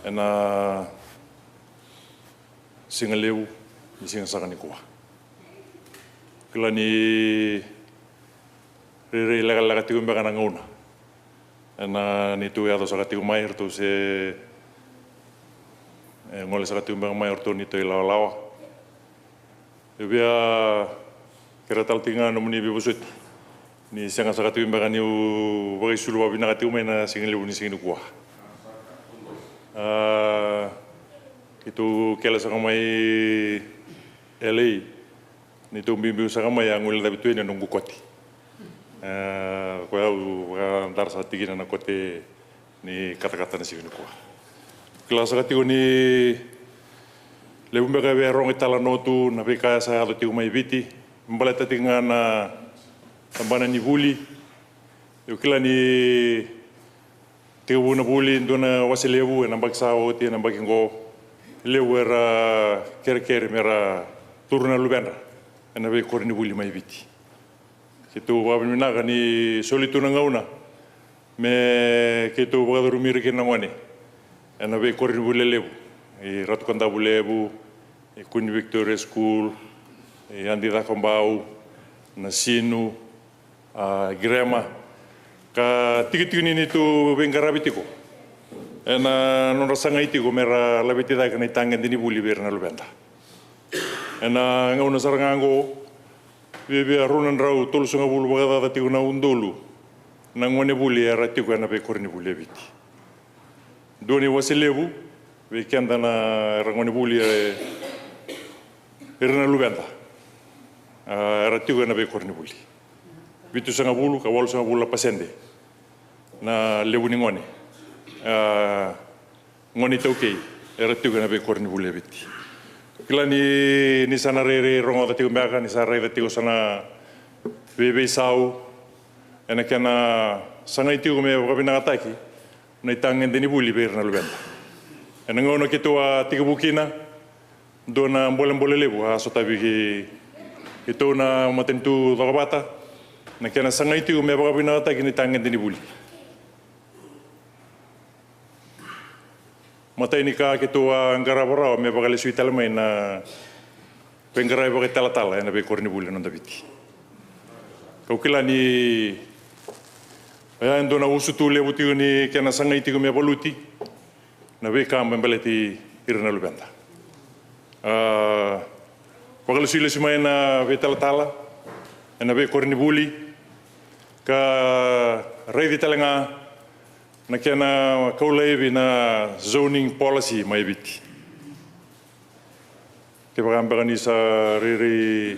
ena siga levu ni siga saka nikua. Kila ni rairai lekaleka tiko beka na gauna ena neitou yaco saka tiko mai, ratou se, e, gole saka tiko beka mai o ratou neitou ilawalawa. E via kerea tale tiko ga nomuni veivosoti ni sega saka tiko beka niu vakaisulu vakavinaka tiko mai na siga levu ni siga nikua. A, keitou kele saka mai L A, neitou biubiu saka mai, a guilecavi tu yani na noqu kote. E, koya au vakadara saka tiko kina na kote ni katakata na siga nikua. Kila saka tiko ni levu beka e via rogo italanoa tu na veika sa yaco tiko mai Viti me baleta tiko ga na tabana ni vuli. Au kila ni tekivu na vuli, dua na wase levu ena yabaki sa oti, ena yabaki qo, levu era kerekere mera curu na luvedra ena veikoronivuli mai Viti. Keitou vakavinavinaka ni soli tu na gauna me keitou vakacurumi ira kina na gone ena veikoronivuli lelevu, i Ratu Kadavulevu, i Queen Victoria School, i Adi Cakobau, Nasinu, a, Girema, ka tikotiko ni neitou veiqaravi tiko ena nodra sagai tiko mera laveti cake na itagede ni vuli vei ira na luveda. Ena gauna sara ga oqo, viavia rua na drau tolusagavulu vakacaca tiko na udolu na gone vuli era tiko ena veikoronivuli e Viti. Dua na iwase levu vei keda na era gone vuli, e, ira na luveda, a, era tiko ena veikoronivuli. Vitusagavulu ka walusagavulu na pasede na levu ni gone, a, gone iTaukei era tiko ena veikoronivuli e Viti. Kila ni, ni sa na rairai rogoca tiko beka, ni sa raica tiko sa na veiveisau ena kena sagai tiko me vakavinakataki na itagede ni vuli vei ira na luveda. Ena gauna keitou a tekivu kina, dua na bolebole levu a sotavi keitou na matanitu cokovata, na kena sagai tiko me vakavinakataki na itagede ni vuli. Matai ni ka keitou a qarava rawa me vakalesui tale mai na veiqaravi vakaitalatala ena veikoronivuli ena noda Viti. Kau kila ni oya e dua na usutu levu tiko ni kena sagai tiko me valuti na veika me baleti ira na luveda. A, vakalesui lesu mai na veitalatala ena veikoronivuli ka raici tale ga na kena kau laivi na zoning policy mai Viti. Kevaka beka ni sa rairai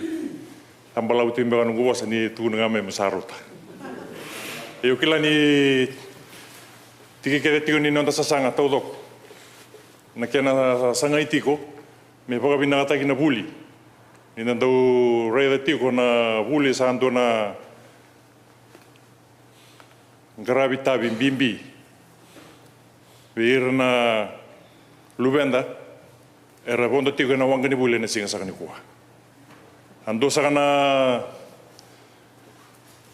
a balavu tiko beka noqu vosa ni tukuna ga mai me sa rauta. Io, kila ni tiki kece tiko ni noda sasaga taucoko na kena sagai tiko me vakavinakataki na vuli. Ni da dau raica tiko na vuli sa dua na qaravi tavi bibi vei ira na luveda era vodo tiko ena waqa ni vuli ena siga saka nikua. A dua saka na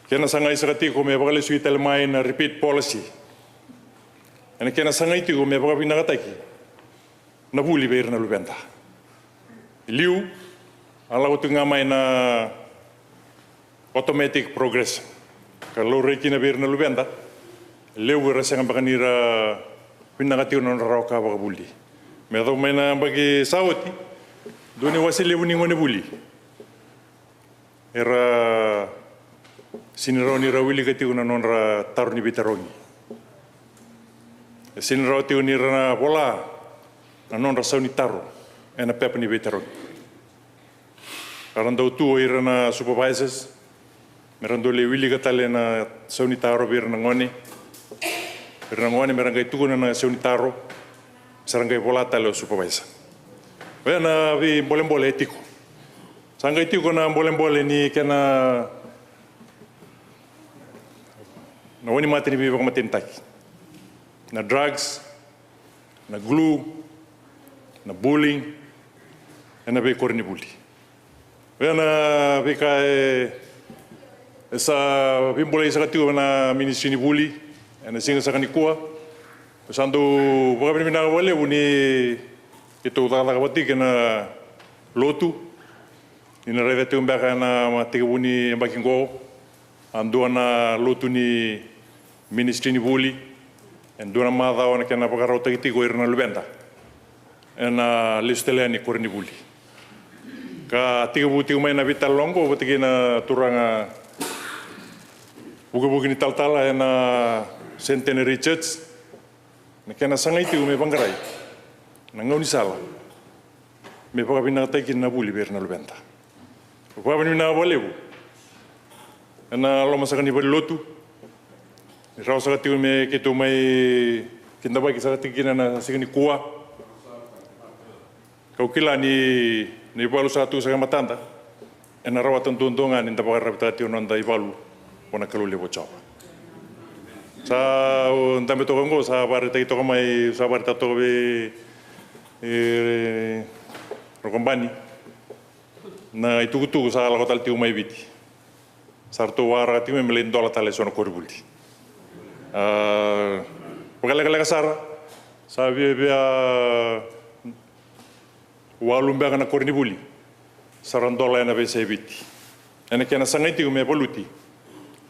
kena sagai saka tiko me vakalesui tale mai na repeat policy. Ena kena sagai tiko me vakavinakataki na vuli vei ira na luveda. I liu, a lako tiko ga mai na automatic progression ka laurai kina vei ira na luveda. Levu era sega beka ni ra vinaka tiko na nodra rawa ka vakavuli. Me yacova mai na yabaki sa oti, dua na iwase levu ni gone vuli era sega ni rawa ni ra wilika tiko na nodra taro ni veitarogi. E sega ni rawa tiko ni ra na vola na nodra sau ni taro ena pepa ni veitarogi. Era dau tu o ira na supervisors me ra dau lai wilika tale na sau ni taro vei ira na gone. Vei ira na gone me ra qai tukuna na sau ni taro, sa ra qai vola tale o supervisor. Oya na veibolebole e tiko. Sa qai tiko na bolebole ni kena, na wainimate ni veivakamatenitaki, na drugs, na glue, na bullying ena veikoronivuli. Oya na veika e, e sa veibolei saka tiko na ministry ni vuli ena siga saka nikua. Au sa dau vakavinavinaka vakalevu ni keitou cakacaka vata tiko ena lotu, ni na raica tiko beka ena tekivu ni yabaki qo a dua na lotu ni ministry ni vuli, e dua na macawa na kena vakarautaki tiko o ira na luveda ena lesu tale yani koronivuli. Ka tekivu tiko mai na veitalanoa oqo vata kei na turaga vukevuke ni talatala ena Centenary Church, na kena sagai tiko me vaqarai na gaunisala me vakavinakataki kina na vuli vei ira na luveda. Vakavinavinaka vakalevu ena loma saka ni valenilotu, ni rawa saka tiko me keitou mai kidavaki saka tiko kina na siga nikua. Kau kila ni na ivalu sa tu saka e matada ena rawata duadua ga ni da vakararavitaka tiko na noda ivalu vua na Kalou levu o Jiova. Sa dabe toka oqo, sa vakaraitaki toka mai, sa vakaraitaka toka vei, e, Rokobani na itukutuku sa lako tale tiko mai Viti. Sa ratou waraka tiko mai me lai dola tale e so na koronivuli. A, vakalekaleka sara, sa viavia walu beka na koronivuli sa ra dola ena veiyasai Viti. Ena kena sagai tiko me valuti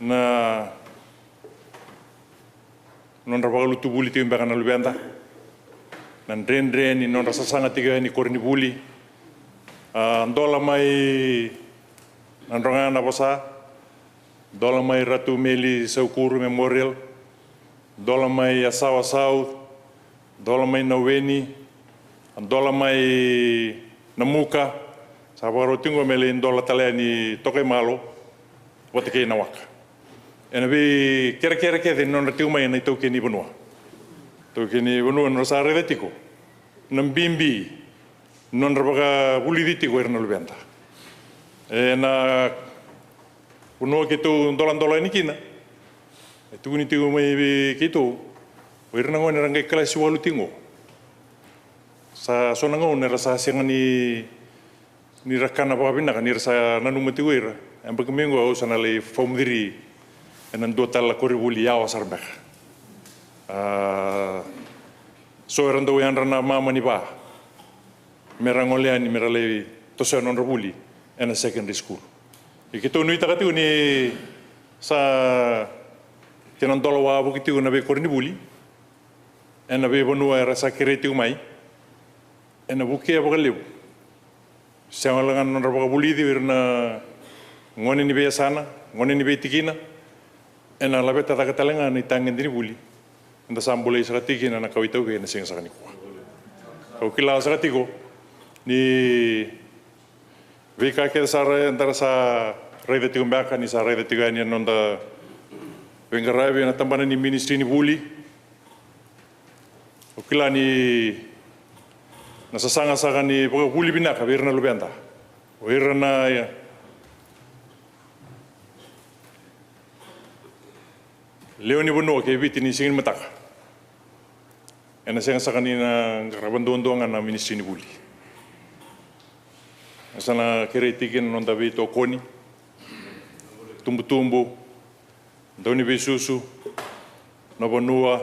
na nodra vakalutu vuli tiko beka na luveda, na dredre ni nodra sasaga tiko yani koronivuli. A, dola mai Nadroga Navosa, dola mai Ratu Meli Saukuru Memorial, dola mai Yasawa South, dola mai Naweni, a dola mai Namuka, sa vakarau tiko me lai dola tale yani Tokaimalo vata kei Nawaka. Ena veikerekere kece ni nodra tiko mai na itaukei ni vanua. Itaukei ni vanua nodra sa raica tiko na bibi nodra vakavulici tiko ira na luveda. Ena vanua keitou doladola yani kina, e tukuni tiko mai vei keitou, o ira na gone era qai kalasi walu tiko qo, sa so na gauna era sa sega ni, ni ra kana vakavinaka, ni ra sa nanuma tiko ira, e baki mai qo au sa na lai faumaciri ena dua tale na koronivuli yawa sara beka. A, so era dau yadra na mama ni va me ra gole yani me ra lai tosoya nodra vuli ena secondary school. Ia keitou nuitaka tiko ni sa kena dola wavoki tiko na veikoronivuli ena veivanua era sa kerei tiko mai, ena vukea vakalevu. Sega wale ga na nodra vakavulici o ira na gone ni veiyasana, gone ni veitikina, ena laveta cake tale ga na itagede ni vuli eda sa bolei saka tiko kina na kawa iTaukei ena siga saka nikua. Au kila saka tiko ni veika kece sara eda sa raica tiko beka, ni sa raica tiko yani ena noda veiqaravi ena tabana ni ministry ni vuli. Au kila ni na sasaga saka ni vakavuli vinaka vei ira na luveda, o ira na, ia, lewe ni vanua kei Viti ni siga ni mataka, ena sega saka ni na qarava duadua ga na ministry ni vuli. E sa na kerei tiko kina na noda veitokoni, tubutubu, dauniveisusu, na vanua,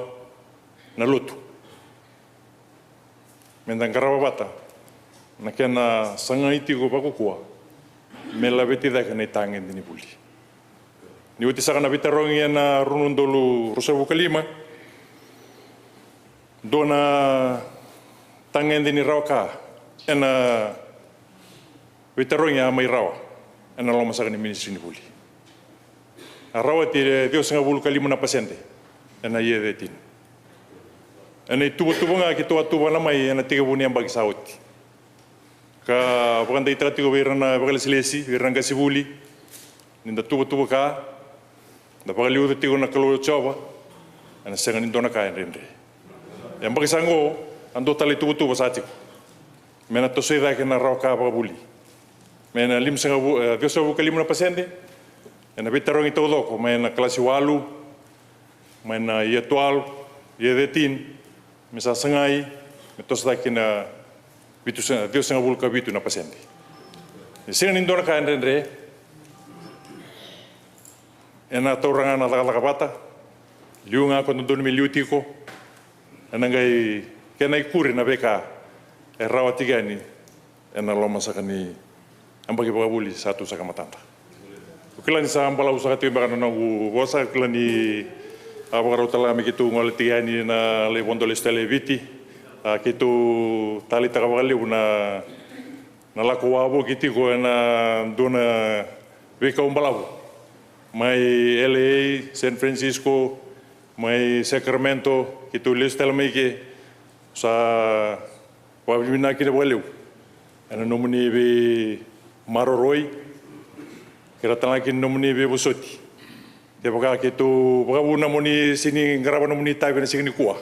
na lotu. me da qarava vata na kena sagai tiko vakakua me laveti cake na itagede ni vuli. Ni oti saka na veitarogi ena rua na udolu ruasagavulu ka lima, dua na tagede ni rawa ka ena veitarogi a mai rawa ena loma saka ni Ministry ni Vuli. A rawati e ciwasagavulu ka lima na pasede ena year thirteen. Ena ituvatuva ga keitou a tuvana mai ena tekivu ni yabaki sa oti. Ka vakadeitaka tiko vei ira na vakalesilesi, vei ira na qasenivuli, ni da tuvatuva ka, da vakaliuca tiko na Kalou o Jiova, ena sega ni dua na ka e dredre. E yabaki sa qo, a dua tale ituvatuva sa tiko. Me na tosoi cake na rawa ka vakavuli. Me na limasagavulu, e, ciwasagavulu ka lima na pasede, ena veitarogi taucoko, mai na kalasi walu, mai na year twelve, year thirteen, me sa sagai me toso cake na vitu sa-, ciwasagavulu ka vitu na pasede. E sega ni dua na ka e dredre, ena taura ga na cakacaka vata, liu ga ko dodonu me liu tiko, ena qai kena ikuri na veika e rawa tiko yani ena loma saka ni yabaki vakavuli sa tu saka e matada. Au kila ni sa balavu saka tiko beka na noqu vosa, au kila ni a vakarau tale ga me keitou gole tiko yani na lai vodo lesu tale e Viti. A, keitou taleitaka vakalevu na, na lako wavoki tiko ena dua na veikau balavu. Mai L A, San Francisco, mai Sacramento, keitou lesu tale mai ke. Sa vakavinavinaka kina vakalevu ena nomuni veimaroroi, kei ira tale ga kina nomuni veivosoti. Kevaka keitou vakavuna mo ni sega ni qarava nomuni itavi ena siga nikua,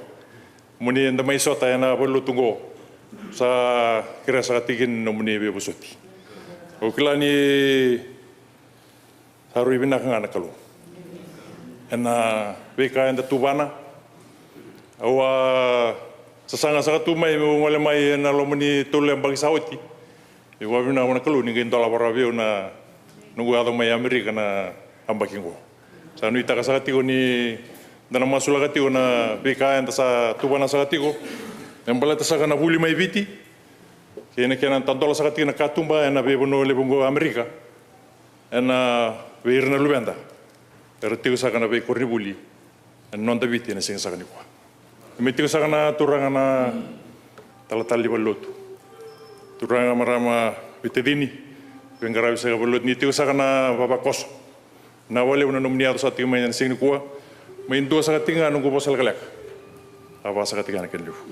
mo ni da mai sota ena valenilotu oqo, sa kerea saka tiko kina nomuni veivosoti. Au kila ni sa rui vinaka ga na Kalou ena veika eda tuvana. Au a sasaga saka tu mai meu gole mai ena loma ni tolu na yabaki sa oti. Au vakavinavinaka vua na Kalou ni qai dolava rawa vei au na noqu yaco mai Amerika na yabaki qo. Sa nuitaka saka tiko ni da na masulaka tiko na veika eda sa tuvana saka tiko, me baleta saka na vuli mai Viti kei na kena tadola saka tiko na katuba ena veivanua levu qo Amerika. Ena vei ira na luveda era tiko saka na veikoronivuli ena noda Viti ena siga saka nikua. Ni mai tiko saka na turaga na talatala ni valenilotu, turaga, marama, veitacini, veiqaravi saka ni valenilotu, ni tiko saka na vavakoso. Vinaka vakalevu na nomuni yaco saka tiko mai ena siga nikua. Mai dua saka tiko ga noqu vosa lekaleka. A va saka tiko ga na kena levu.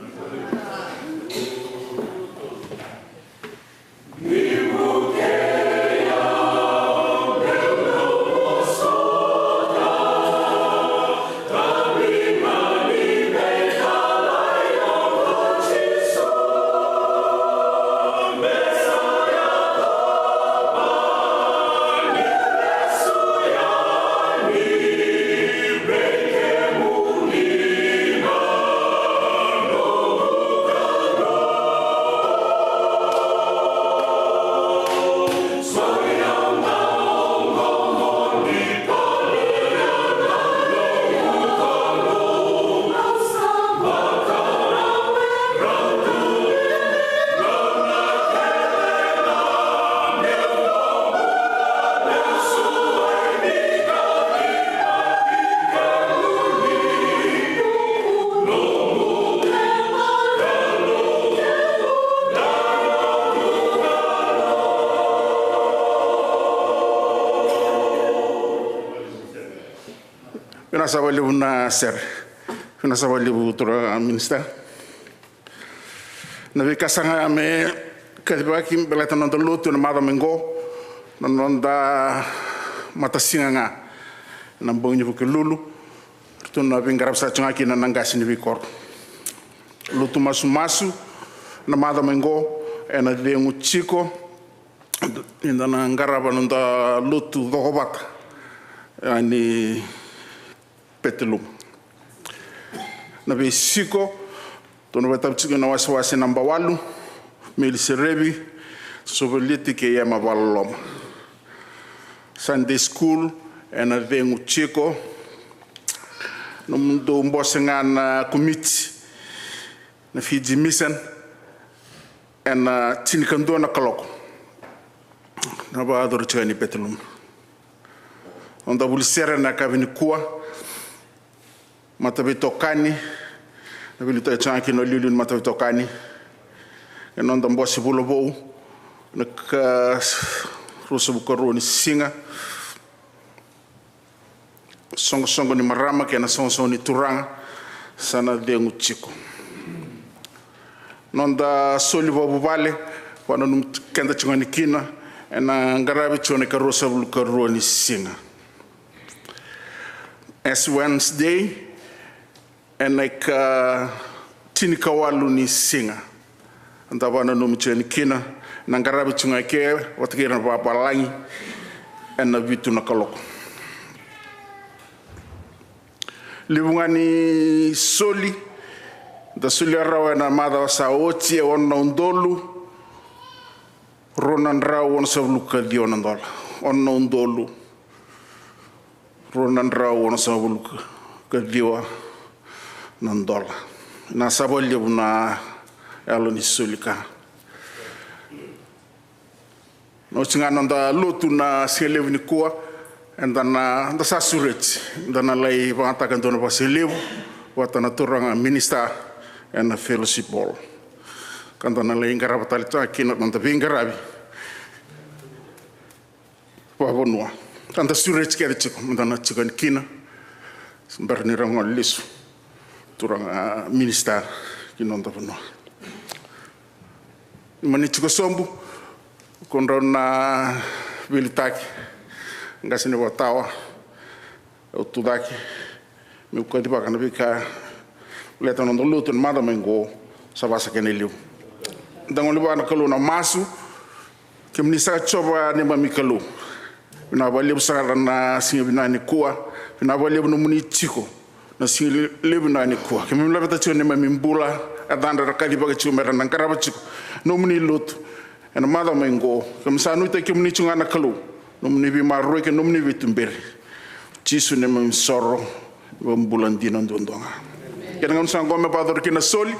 Vinaka saka vakalevu na sere. Vinaka saka vakalevu turaga minista. Na veika saka ga me kacivaki baleta na noda lotu ena macawa mai qo, na noda matasiga ga ena bogi ni Vukelulu. Ratou na veiqaravi saka tiko ga kina na qase ni veikoro. Lotu masumasu na macawa mai qo ena cegu tiko, eda na qarava na noda lotu cokovata yani Petaluma. Na veisiko, tou na vakaitavi tiko na wasewase naba walu, Meli Serevi, Soveliti kei Ema Vakaloloma. Sunday school ena cegu tiko. Nomudou bose ga na komiti na Fiji Mission, ena tinikadua na kaloko. Na vakayacori tiko yani Petaluma. Noda vuli sere na yakavi nikua. Mataveitokani, na veiliutaki tiko ga kina o liuliu ni mataveitokani. E noda bose vula vou, na ka, ruasagavulu ka rua ni siga. Soqosoqo ni marama kei na soqosoqo ni turaga sa na cegu tiko. Noda soli vakavuvale, vakananumi keda tiko yani kina, ena qaravi tiko na ikaruasagavulu ka rua ni siga. Ash Wednesday, ena ika tinikawalu ni siga. Eda vakananumi tiko yani kina, na qaravi tiko ga eke vata kei ira na vakavalagi ena vitu na kaloko. Levu ga ni soli da solia rawa ena macawa sa oti e ono na udolu rua na drau onosagavulu ka ciwa na dola. Ono na udolu rua na drau onosagavulu ka ciwa na dola. Na sa vakalevu na yalo ni soli ka. Na oti ga noda lotu na siga levu nikua, eda na, da sa sureti, da na lai vakayagataka e dua na vakasigalevu vata na turaga minisita ena fellowship hall. Ka da na lai qarava tale tiko ga kina na noda veiqaravi vakavanua. Ka da sureti kece tiko, meda na tiko yani kina se bera ni ra gole lesu turaga minisita ki noda vanua. Ni mani tiko sobu, ko drau na veiliutaki, qase ni vakatawa, au tucake meu kacivaka na veika baleta na noda lotu ena macawa mai qo, sa vaka sa kena levu. Da gole vua na Kalou na masu. Kemuni saka Jiova neimami Kalou, vinaka vakalevu sara na siga vinaka nikua. Vinaka vakalevu nomuni tiko na siga levu vinaka nikua. Keimami laveta tiko neimami bula, yacadra era kacivaki tiko mera na qarava tiko nomuni lotu ena macawa mai qo. Keimami sa nuitaki kemuni tiko ga na Kalou, nomuni veimaroroi kei nomuni veituberi. Jisu neimami soro, neimami bula dina duadua ga. Kena gauna sa qo me vakayacori kina na soli.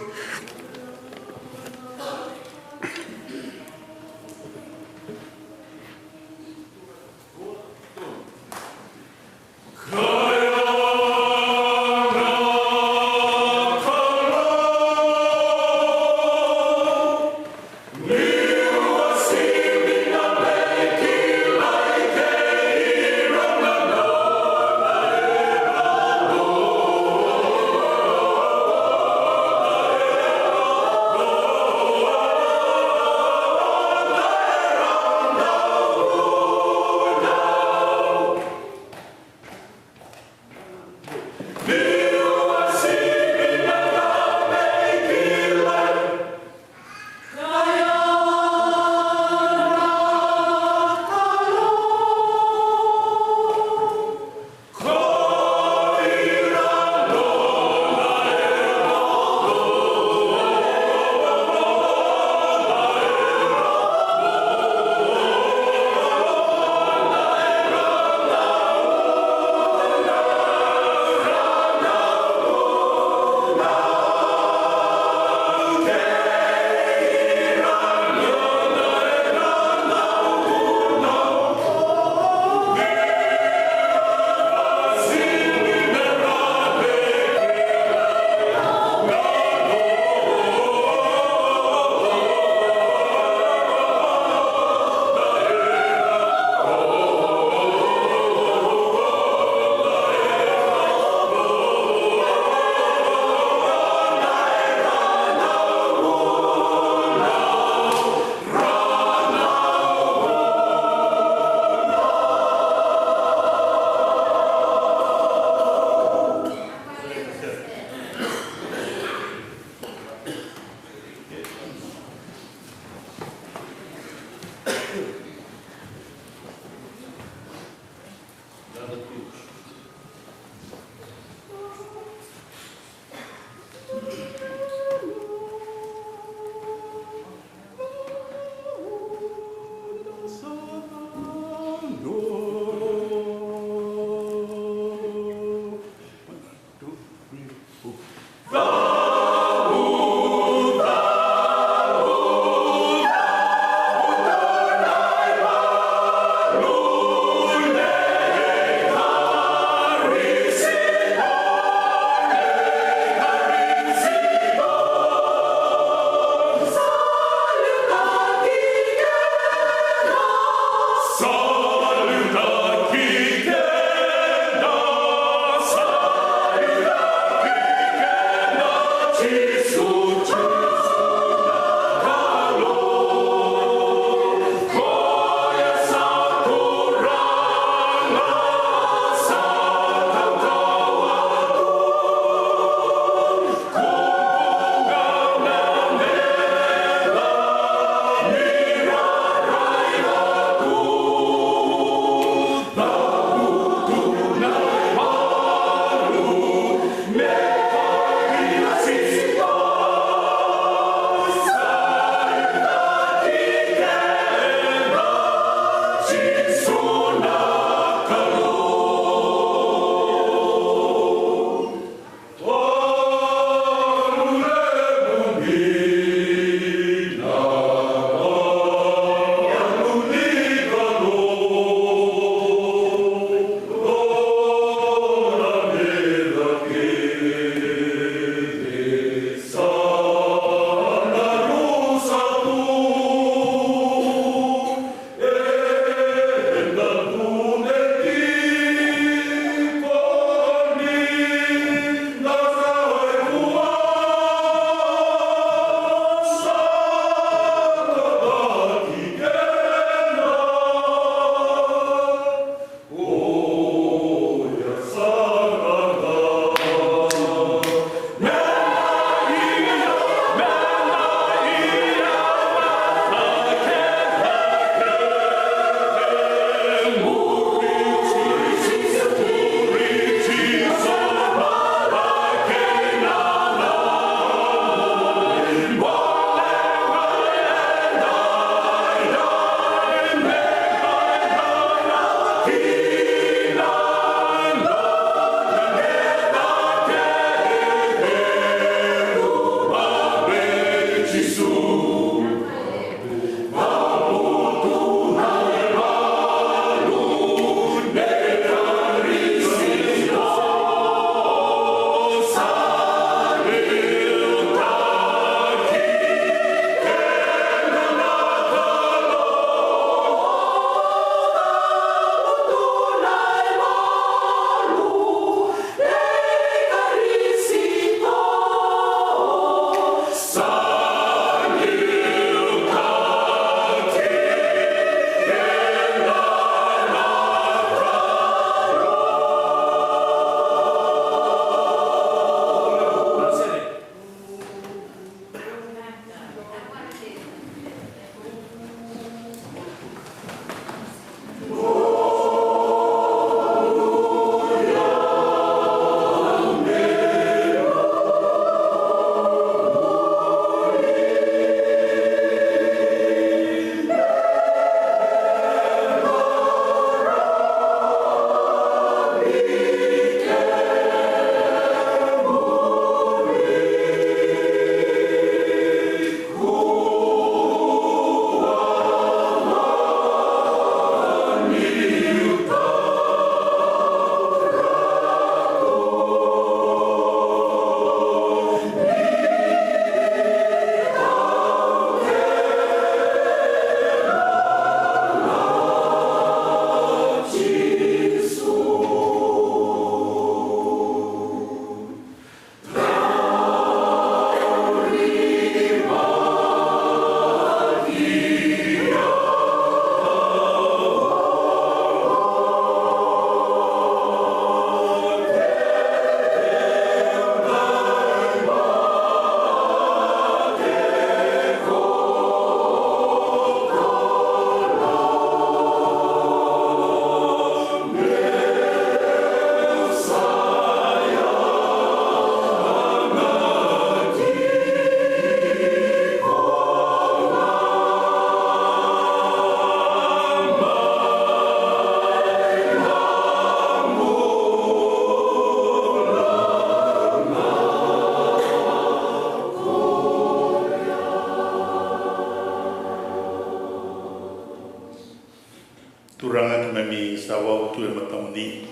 Turaga, keimami sa wau tu e matamuni,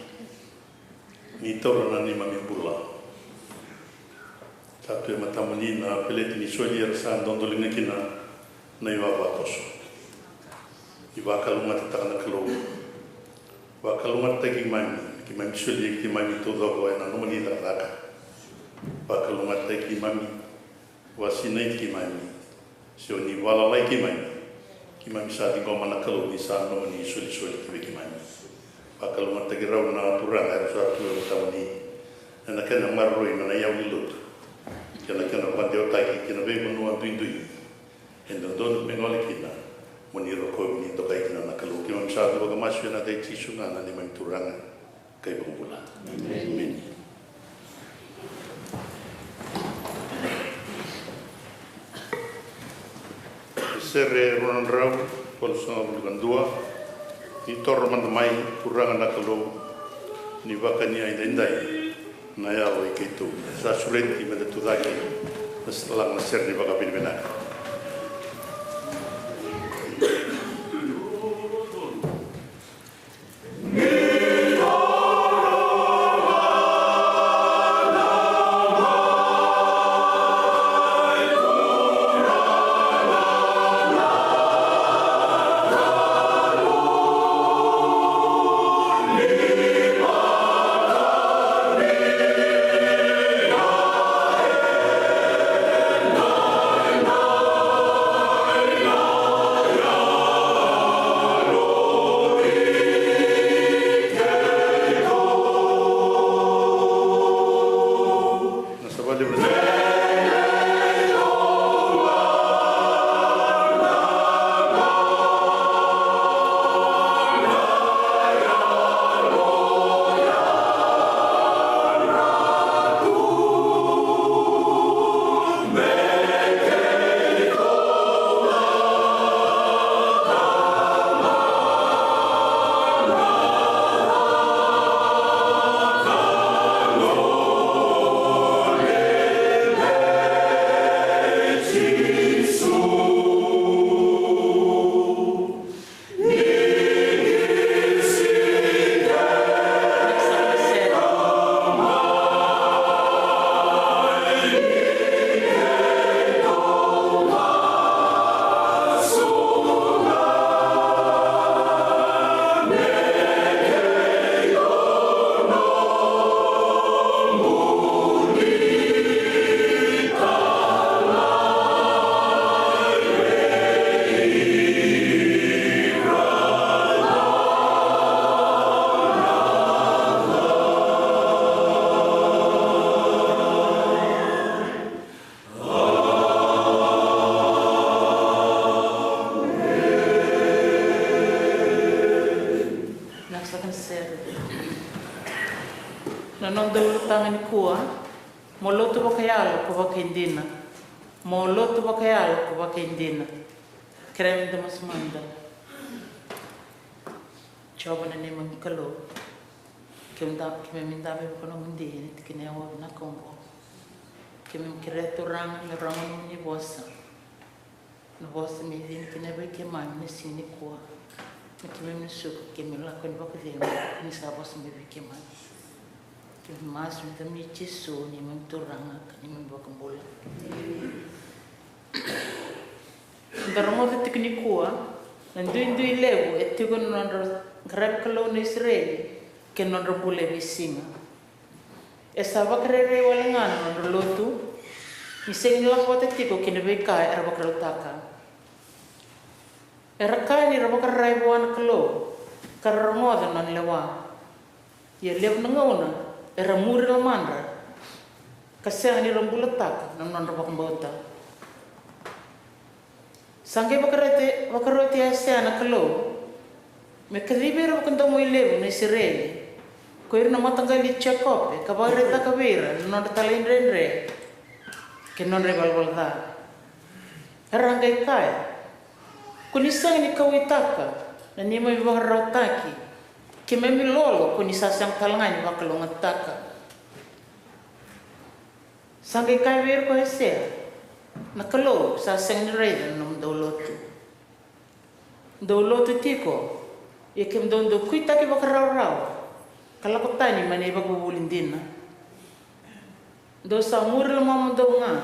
ni taura na neimami bula. Sa tu e matamuni na peleti ni soli era sa dodoliga kina na ivavakoso. Ni vakalougatataka na Kalou. Vakalougatataki keimami, keimami solia keimami taucoko ena nomuni cakacaka. Vakalougatataki keimami, vakasinaiti keimami, se o ni vakalai keimami. Keimami sa ciqoma na Kalou ni sa nomuni solisoli ki vei keimami. Vakalougatataki rau na turaga era sa tu e matamuni ena kena maroroi na iyau ni lotu kei na kena vakadewataki kei na veivanua duidui. E dodonu me gole kina, mo ni rokovi ni dokai kina na Kalou. Keimami sa tu vakamasu ena yaca i Jisu ga na neimami Turaga kei Vakabula. Emeni. Sere rua na drau tolusagavulu ka dua. Ni toro mada mai, Turaga na Kalou, ni vakani edaidai na yalo i keitou. Sa sureti meda tucake na s-, laga na sere ni vakavinavinaka. Na noda ulutaga nikua, mo lotu vakayalo ko vakaidina. Mo lotu vakayalo ko vakaidina. Kerea meda masu mada. Jiova na neimami Kalou, keimami da, keimami dabe vakanomodi ena tikina e walu na ka oqo. Keimami kerea, Turaga, me rogo na nomuni vosa. Na vosa me cina kina vei keimami na siga nikua. Me keimami na suka, keimami lako ena vakacegu ni sa vosa mai vei keimami. Keimami masu ena yacamuni Jisu, neimami Turaga ka neimami iVakabula. Da rogoca tiko nikua na duidui levu e tiko na nodra qaravi Kalou na Isireli kei na nodra bula e veisiga. E sa vakarairai wale ga na nodra lotu, ni sega ni lako vata tiko kei na veika era vakarautaka. Era kaya ni ra vakararavi vua na Kalou ka ra rogoca na nona lewa. Ia levu na gauna era muri lomadra ka sega ni ra bulataka na nodra vakabauta. Sa qai vakaroti, vakaroti Aisea na Kalou me kacivi ira vakadomoi levu na Isireli, ko ira na mataqali i Jekope, ka vakaraitaka vei ira na nodra talaidredre kei na nodra ivalavala ca. Era qai kaya, ko ni sega ni kauwaitaka na neimami vakararawataki, keimami lolo ko ni sa sega tale ga ni vakalougatataka. Sa qai kaya vei ira ko Aisea, na Kalou sa sega ni raica na nomudou lotu. Dou lotu tiko Ia kemudou dou kuitaki vakarawarawa ka lako tani mai na ivakavuvuli dina. Dou sa muri lomamudou ga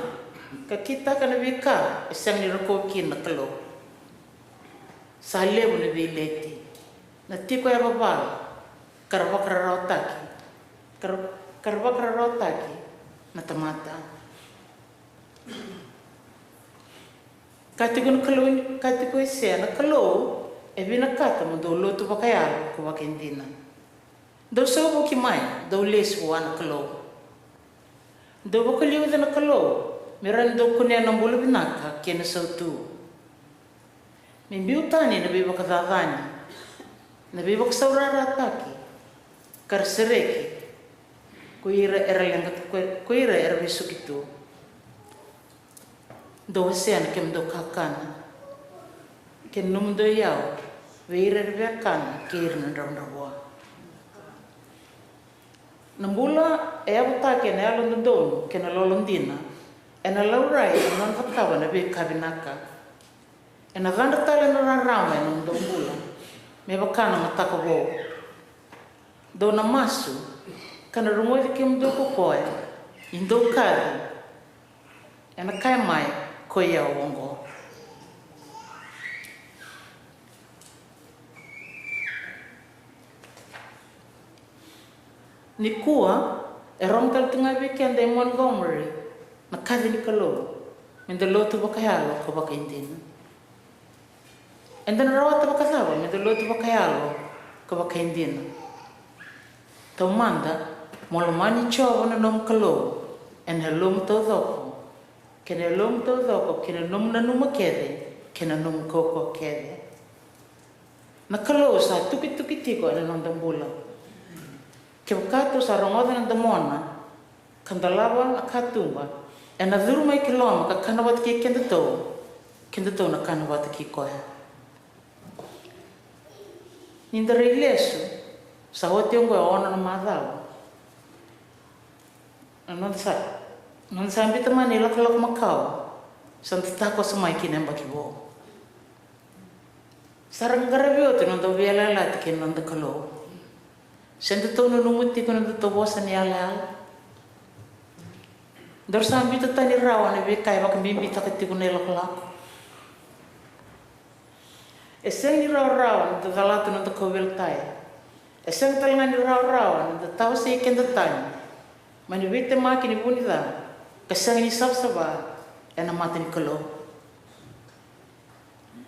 ka kitaka na veika e sega ni rokovi kina na Kalou. Sa levu na veileti, na tiko yavavala, ka ra vakararawataki, ka ra, ka ra vakararawataki na tamata. Ka tiko na Kalou, ka tiko e sea na Kalou e vinakata mo dou lotu vakayalo ko vakaidina. Dou sauvuki mai, dou lesu vua na Kalou. Dou vakaliuca na Kalou me rawa ni dou kunea na bula vinaka kei na sautu. Me biu tani na veivakacacani, na veivakasaurarataki, ka ra sereki ko ira era leqa, ko, ko ira era vesuki tu. Dou wasea na kemudou kakana kei na nomudou iyau vei ira era viakana kei ira na dravudravua. Na bula e yavutaki ena yalododonu kei na lolo dina ena laurai ena nona cakava na veika vinaka. Ena cadra tale na rarama ena nomudou bula me vaka na mataka vou. Dou na masu ka na rogoci kemudou ko koya, ni dou kaci, ena kaya mai ko i au oqo. Nikua e rogo tale tu ga vei keda e Montgomery na kaci ni Kalou me da lotu vakayalo ka vakaidina. Eda na rawata vakacava me da lotu vakayalo ka vakaidina? Taumada, mo lomani Jiova na nomu Kalou ena yalomu taucoko, kei na yalomu taucoko, kei na nomu nanuma kece, kei na nomu kaukauwa kece. Na Kalou sa tukituki tiko ena noda bula. Kevaka tou sa rogoca na domona ka dolava na katuba, ena curu mai ki loma ka kana vata kei kedatou, kedatou na kana vata kei koya. Ni da rai lesu, sa oti oqo e ono na macawa. Na noda sa, noda sa biuta mai na ilakolako makawa, sa da takoso mai ki na yabaki vou. Sa ra qaravi oti na noda veiyalayalati kei na noda Kalou. Se datou nanuma tiko na nodatou vosa ni yalayala? Daru sa biuta tani rawa na veika e vakabibitaka tiko na ilakolako. E sega ni rawarawa na noda calata na noda kauveilatai. E sega tale ga ni rawarawa na noda tawasei keda tani mai na veitemaki ni vu ni ca ka sega ni savasava ena mata ni Kalou.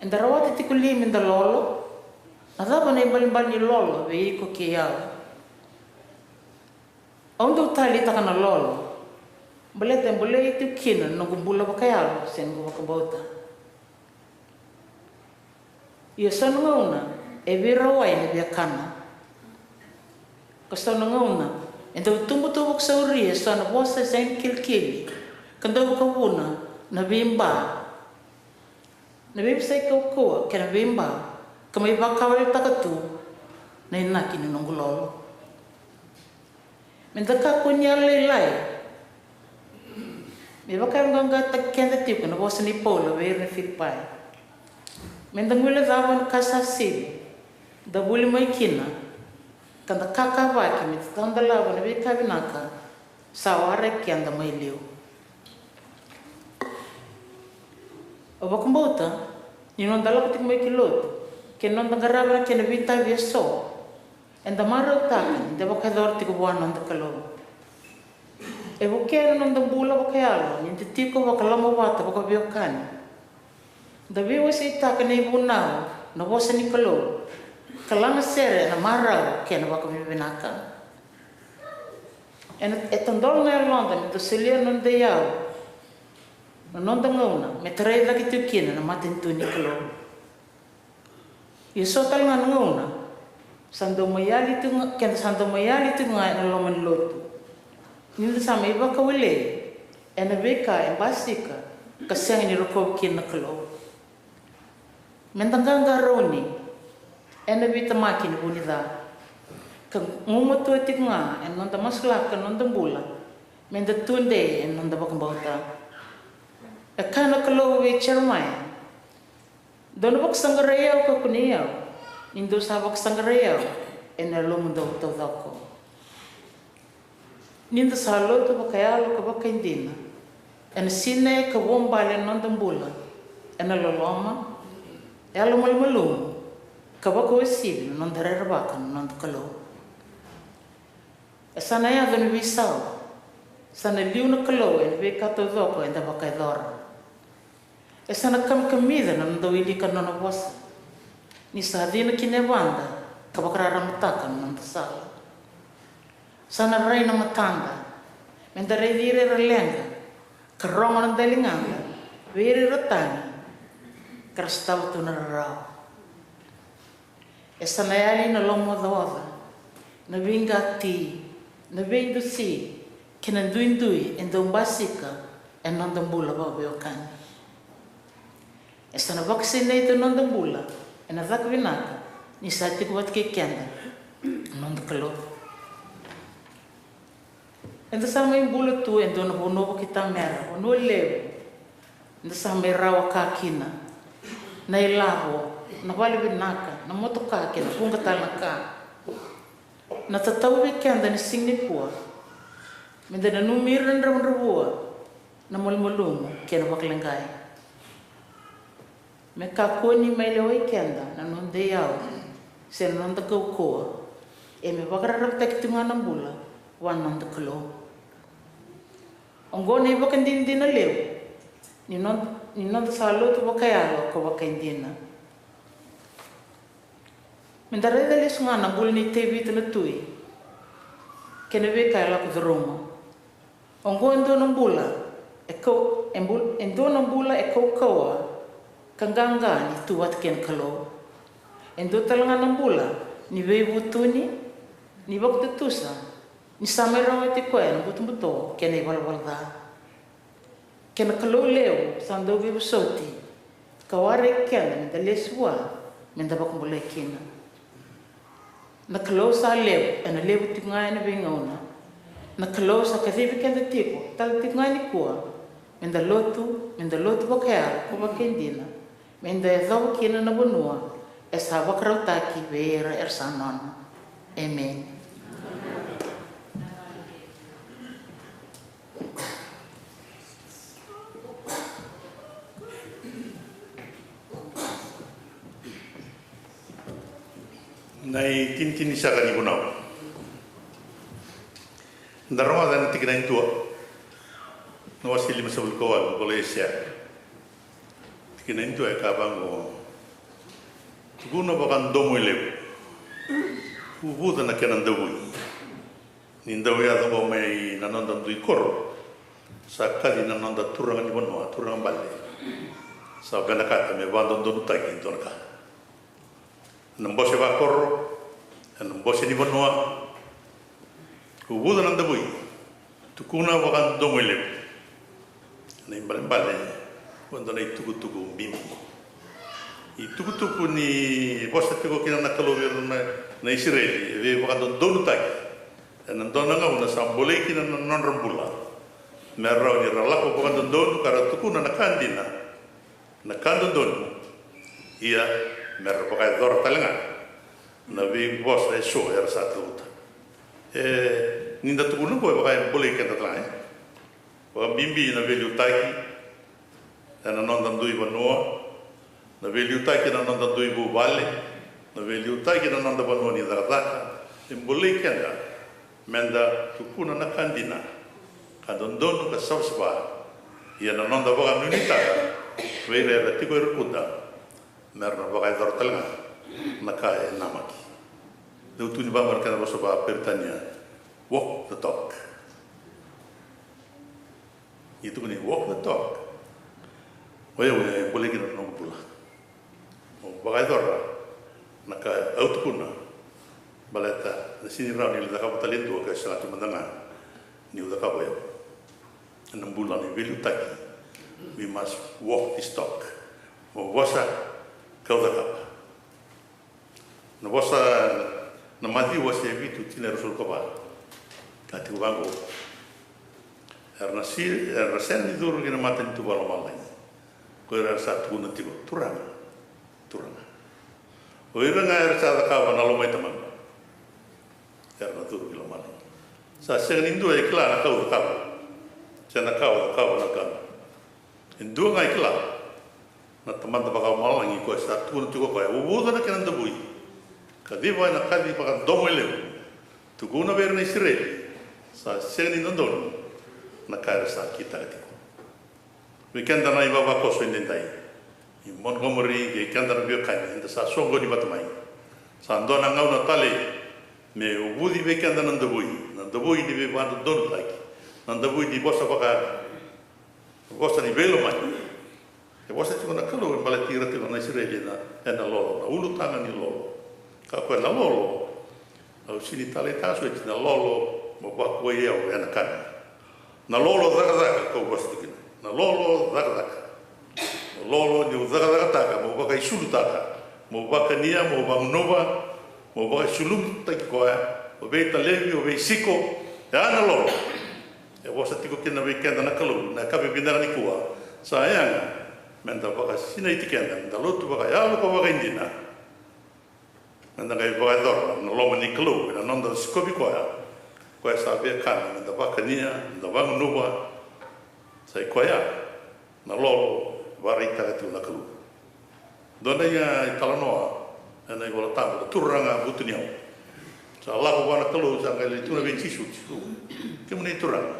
Eda rawata tiko li me da lolo? Na cava na ibalebale ni lolo vei iko kei au? Au dau taleitaka na lolo baleta e bolei tiko kina na noqu bula vakayalo se noqu vakabauta. Ia so na gauna e veirawai na viakana. Ka so na gauna e dau tubu tu vakasauri e so na vosa e sega ni kilikili ka dau vakavuna na veiba, na veivosaki kaukauwa kei na veiba, ka mai vakawaletaka tu na inaki ni noqu lolo. Me da kakua ni yalolailai. Me vakayaloqaqataki keda tiko na vosa nei Paula vei ira na Filipai. Me da guilecava na ka sa sivi, da vuli mai kina, ka da kakavaki me da tadolava na veika vinaka sa waraki keda mai liu. Au vakabauta ni noda lako tiko mai ki lotu kei na noda qarava na kena veitavi eso, eda marautaka ni da vakayacora tiko vua na noda Kalou. E vukea na noda bula vakayalo ni da tiko vakalomavata vakaveiwekani. Da veiwaseitaka na ivunau na vosa ni Kalou ka laga sere ena marau kei na vakavinavinaka. Ena, e tadola na yaloda me da solia na noda iyau, na noda gauna me tarai cake tiko kina na matanitu ni Kalou. Ia so tale ga na gauna sa dau mai yali tiko ga, keda sa dau mai yali tiko ga ena loma ni lotu, ni da sa mai vakawelei ena veika e basika ka sega ni rokovi kina na Kalou. Me da qaqarauni ena veitemaki ni vu ni ca, ka gumatua tiko ga ena noda masulaka na noda bula me da tudei ena noda vakabauta. E kaya na Kalou vei Jeremaia, dou na vakasaqarai au ka kunei au, Ni dou sa vakasaqarai au ena yalomudou taucoko. Ni da sa lotu vakayalo ka vakaidina, ena sinai ka vuabale na noda bula ena loloma, yalomalumalumu, ka vakauasivi na noda rerevaka na noda Kalou. E sa na yaco na veisau, sa na liu na Kalou ena veika taucoko eda vakayacora. E sa na kamikamica na noda wilika na nona vosa, ni sa cina ki na yavada ka vakararamataka na noda sala. Sa na rai na matada, meda raici ira era leqa, ka rogo na daligada vei ira era tagi, ka ra sotava tu na rarawa. E sa na yali na lomaocaoca, na veiqati, na veidusi, kei na duidui e dau basika ena noda bula vakaveiwekani. E sa na vakasinaita na noda bula ena caka vinaka, ni sa tiko vata kei keda na noda Kalou. Eda sa mai bula tu e dua na vanua vakaitamera, vanua levu. Eda sa mai rawa ka kina na ilavo, na vale vinaka, na motoka kei na vuqa tale na ka. Na tatau vei keda ni siga nikua, meda nanumi ira na dravudravua, na malumalumu kei na vakaleqai. Me kakua ni mai lewai keda na noda iyau se na noda kaukauwa, ia me vakararavitaki tu ga na bula vua na noda Kalou. Oqo na ivakadinadina levu ni noda, ni noda sa lotu vakayalo ka vakaidina. Meda raica lesu ga na bula nei Tevita na tui kei na veika e lako curuma. Oqo e dua na bula e kau, e bul-, e dua na bula e kaukauwa ka qaqa ni tu vata kei na Kalou. E dua tale ga na bula ni veivutuni, ni vakatutusa, ni sa mai rawati koya na butobuto kei na ivalavala ca. Kei na Kalou levu sa dau veivosoti, ka waraki keda meda lesu vua, meda vakabulai kina. Na Kalou sa levu, ena levu tiko ga ena veigauna. Na Kalou sa kacivi keda tiko, tale tiko ga nikua, meda lotu, meda lotu vakayalo ka vakaidina, meda yacova kina na vanua e sa vakarautaki vei ira era sa nona. Emeni. Na itinitini saka ni vunau. Da rogoca na tikina e dua, na wase limasagavulu ka walu, vola i Aisea. Tikina e dua e kaya vaqo: Tukuna vakadomoilevu, uvuca na kena davui. Ni dau yaco qo mai na noda dui koro, sa kaci na noda turaga ni vanua, turaga bale, sa vinakata me vakadodonutaki e dua na ka. Ena bose vakoro, ena bose ni vanua, uvuca na davui, tukuna vakadomoilevu. Na ibalebale, oqo e dua na itukutuku bibi. Itukutuku ni vosa tiko kina na Kalou vei ira na, na Isireli, e veivakadodonutaki. Ena dua na gauna sa bolei kina na nodra bula, me rawa ni ra lako vakadodonu ka ra tukuna na ka dina, na ka dodonu. Ia, me ra vakayacora tale ga na veivosa eso era sa cavuta. E, ni da tukuna qo, e vaka e bolei keda tale ga, e. Vakabibi na veiliutaki ena noda dui vanua, na veiliutaki ena noda dui vuvale, na veiliutaki ena noda vanua ni cakacaka. E bolei keda meda tukuna na ka dina, ka dodonu, ka savasava. Ia na noda vakanuinutaka vei ira era tiko e rukuda, me ra na vakayacora tale ga na ka e namaki. Dau tukuni vaqo ena kena vosa vakaperitania, walk the talk. Ni tukuni walk the talk, o yau e bolei kina na noqu bula. Mo vakayacora na ka au tukuna, baleta na sega ni rawa ni lai cakava tale e dua ka sega tu mada ga niu cakava o yau. Ena bula ni veiliutaki, we must walk this talk. Mo vosa kau cakava. Na vosa, na Maciu wase vitu, tikina e ruasagavulu ka va, ka tiko vaqo: Era na si-, era na sega ni curu ki na matanitu vakalomalagi ko ira era sa tukuna tiko, Turaga, Turaga, O ira ga era sa cakava na lomai Tamaqu era na curu ki lomalagi. Sa sega ni dua e kila na ka au cakava se na ka o cakava na Tamaqu. E dua ga e kila, na Tamada Vakalomalagi, koya sa tukuna tiko o koya, uvuca na kena davui, kaciva ena kaci vakadomoilevu. Tukuna vei ira na Isireli, sa sega ni dodonu na ka era sa kitaka tiko. Vei keda na ivavakoso edaidai, i Montgomery kei keda na veiwekani, eda sa soqoni vata mai. Sa dua na gauna tale me uvuci vei keda na davui, na davui ni veivakadodonutaki, na davui ni vosa vaka, vosa ni veilomani. E vosa tiko na Kalou me baleti ira tiko na Isireli ena, ena lolo, na ulutaga ni lolo. Ka koya na lolo, au sega ni taleitaka soti na lolo mo vakuai au ena kana. Na lolo cakacaka kau vosa tiko kina. Na lolo cakacaka. Na lolo niu cakacakataka, mo vakaisulutaka, mo vakania, mo vagunuva, mo vakaisulutaki koya, o veitalevi, o veisiko. E a na lolo e vosa tiko kina vei keda na Kalou na yakavi vinaka nikua. Sa yaga meda vakasinaiti keda, meda lotu vakayalo ka vakaidina. Meda qai vakayacora na loma ni Kalou ena noda sikovi koya. Koya sa via kana meda vakania, meda vagunuva. Sa i koya na lolo vakaraitaka tiko na Kalou. Dua na italanoa ena iVolatabu, na turaga vutuniyau. Sa lako vua na Kalou, sa qai lai tukuna vei Jisu, Jisu, kemuni Turaga,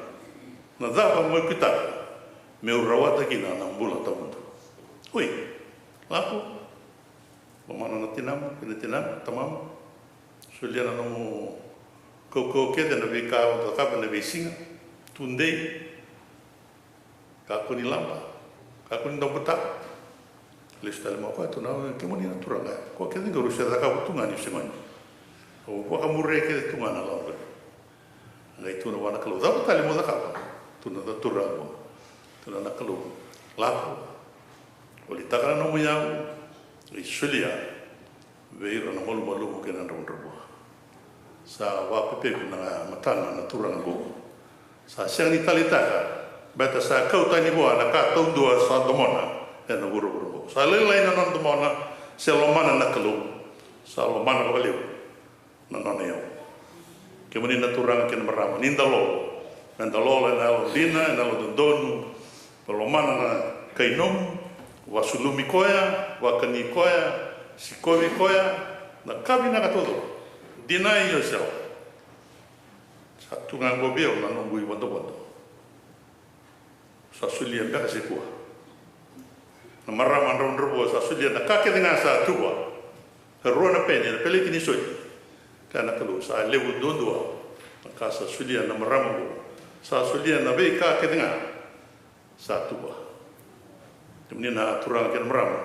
na cava mo kitaka meu rawata kina na bula tawamudu? Oi, lako, lomana na tinamu kei na tinamu, tamamu. Solia na nomu kaukauwa kece, na veika o cakava ena veisiga, tudei, kakua ni laba, kakua ni daubata. Lesu tale mai o koya, tukuna, kemuni na turaga, koya kece qori au se cakava tu ga niu se gone. Au vakamuria kece tu ga na lawa qori. Qai tukuna vua na Kalou, cava tale mo cakava? Tukuna na turaga, tukuna na Kalou, lako, volitaka na nomu iyau, qai solia vei ira na malumalumu kei na dravudravua. Sa vakapepeku na matana na turaga qo. Sa sega ni taleitaka baleta sa kau tani vua na ka taudua sa domona ena vuravura qo. Sa lailai na nona domona se lomana na Kalou. Sa lomana vakalevu na nona iyau. Kemuni na turaga kei na marama, ni da lolo, meda lolo ena yalodina, ena yalododonu, me lomana na kai nomu, vasulumi koya, vakani koya, sikovi koya, na ka vinaka taucoko. Dina i Yosua. Sa tu ga qo vei au na noqu ivodovodo. Sa solia beka se kua. Na marama dravudravua sa solia na ka kece ga sa tu vua. E rua na pene, na peleti ni soti. Kaya na Kalou, sa levu duadua na ka sa solia na marama qo. Sa solia na veika kece ga sa tu vua. Kemuni na turaga kei na marama,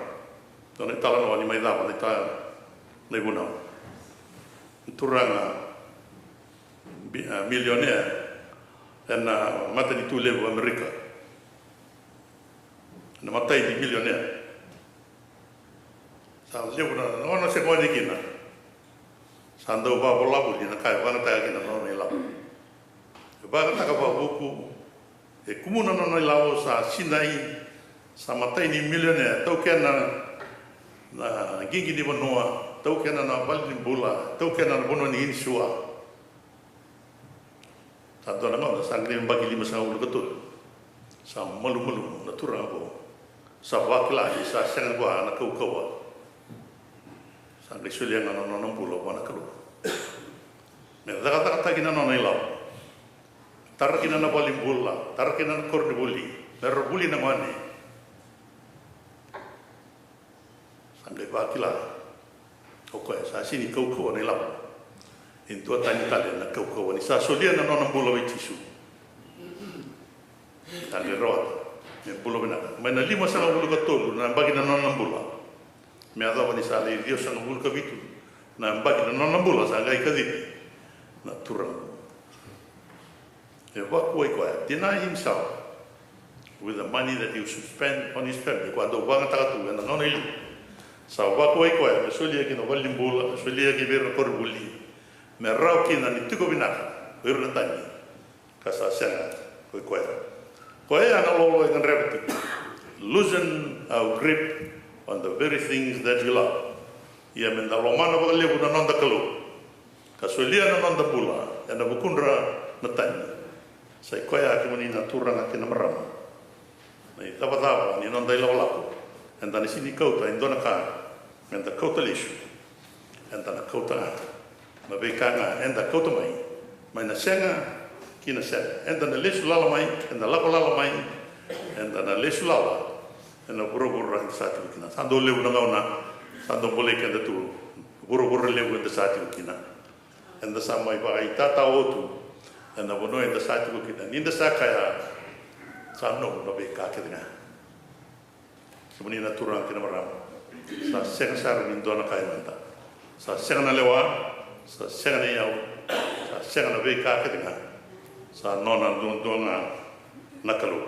dua na italanoa ni mai cava na ita, na ivunau. Turaga bi-, a, milionea ena matanitu levu o Amerika. Na imatai ni milionea. Sa levu na nona se gone kina. Sa dau vakavolavola na ka e vakayagataka kina na nona ilavo. E vakayagataka vakavuku, e kumuna na nona ilavo, sa sinai, sa imatai ni milionea, taukena na qiqi ni vanua, taukena na vale ni bula, taukena na vanua ni inisiwa. Sa dua na gauna sa qai yabaki limasagavulu ka tolu. Sa malumalumu na turaga qo. Sa vakila ni sa sega vua na kaukauwa. Sa qai solia ga na nona bula vua na Kalou me cakacakataki na nona ilavo. Tara kina na valenibula, tara kina na koronivuli, me ra vuli na gone. Sa qai vakila o koya sa sega ni kaukauwa na ilavo. E duatani tale na kaukauwa ni sa solia na nona bula vei Jisu. Sa qai rawata me bula vinaka mai na limasagavulu ka tolu na yabaki na nona bula, me yacova ni sa lai ciwasagavulu ka vitu na yabaki na nona bula, sa qai kacivi na turaga. E vakuai koya, deny himself with the money that he should spend on his family. Koya dau vakayagataka tu ena gauna e liu. Sa vakuai koya me solia ki na valenibula, me solia ki vei ira na koronivuli, me rawa kina ni tiko vinaka o ira na tani. Ka sa sega, ko i koya. Koya na lolo e gadreva tiko. Loosen our grip on the very things that we love. Ia me da lomana vakalevu na noda Kalou ka solia na noda bula ena vukudra na tani. Sa i koya, kemuni na turaga kei na marama, na icavacava ni noda ilakolako. Eda na sega ni kauta e dua na ka me da kauta lesu. Eda na kauta ga na veika ga eda kauta mai, mai na sega ki na sega. Eda na lesu lala mai, eda lako lala mai, eda na lesu lala ena vuravura eda sa tiko kina. Sa dau levu na gauna sa dau bolei keda tu, vuravura levu eda sa tiko kina. Eda sa mai vakaitatao tu ena vanua eda sa tiko kina, ni da sa kaya, sa nomu na veika kece ga. Kemuni na turaga kei na marama, sa sega sara ni dua na ka e mada. Sa sega na lewa, sa sega na iyau, sa sega na veika kece ga. Sa nona duadua ga na Kalou.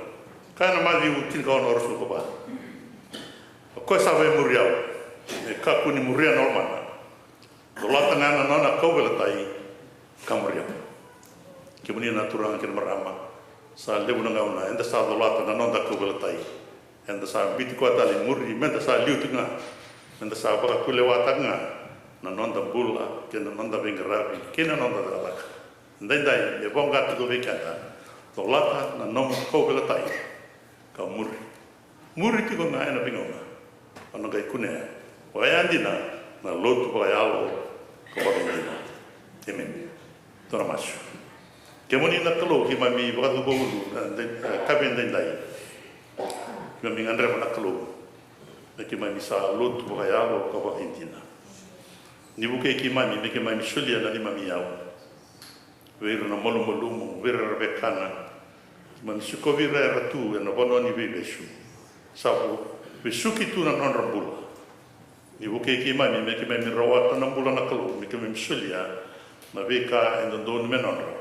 Kaya na Maciu tinikaono, ruasagavulu ka va: O koya sa via muri au, me kakua ni muria na lomana, colata ga na nona kauveilatai ka muri au. Kemuni na turaga kei na marama, sa levu na gauna eda sa colata na noda kauveilatai, eda sa biuti koya tale i muri, meda sa liu tiko ga, meda sa vakakulewataka ga na noda bula kei na noda veiqaravi kei na noda cakacaka. Edaidai me voqa tiko vei keda, colata na nomu kauveilatai ka muri. Muri tiko ga ena veigauna, o na qai kunea vakayadina na lotu vakayalo ka vakaidina. Emeni. Tou na masu. Kemuni na Kalou, keimami vakacuva ulu na dai-, e, kavi edaidai. Keimami gadreva na Kalou me keimami sa lotu vakayalo ka vakaidina. Ni vukei keimami me keimami solia na neimami iyau vei ira na malumalumu, vei ira era vekana. Keimami sikovi ira era tu ena vanua ni veivesu, sa vo-, vesuki tu na nodra bula. Ni vukei keimami me keimami rawata na bula na Kalou, me keimami solia na veika e dodonu me nodra,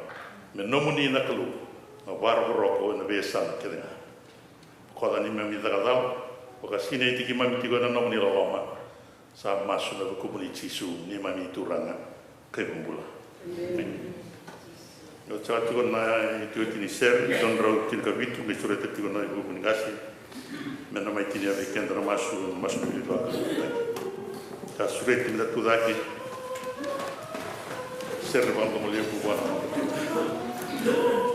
me nomuni na Kalou na vakarokoroko ena veiyasana kece ga. Bokoca na neimami cakacala, vakasinaiti keimami tiko ena nomuni loloma. Sa masu ena vukumuni Jisu, neimami Turaga ka iVakabula. Emeni. Io, sa tiko na iotioti ni sere, dua na drau tinikavitu, qai sureta tiko na ivuvu ni qase me na mai tinia vei keda na masu, na masu ni veivakalougatataki. Ka sureti me da tu cake. Sere vakadomolevu vua na noda Kalou.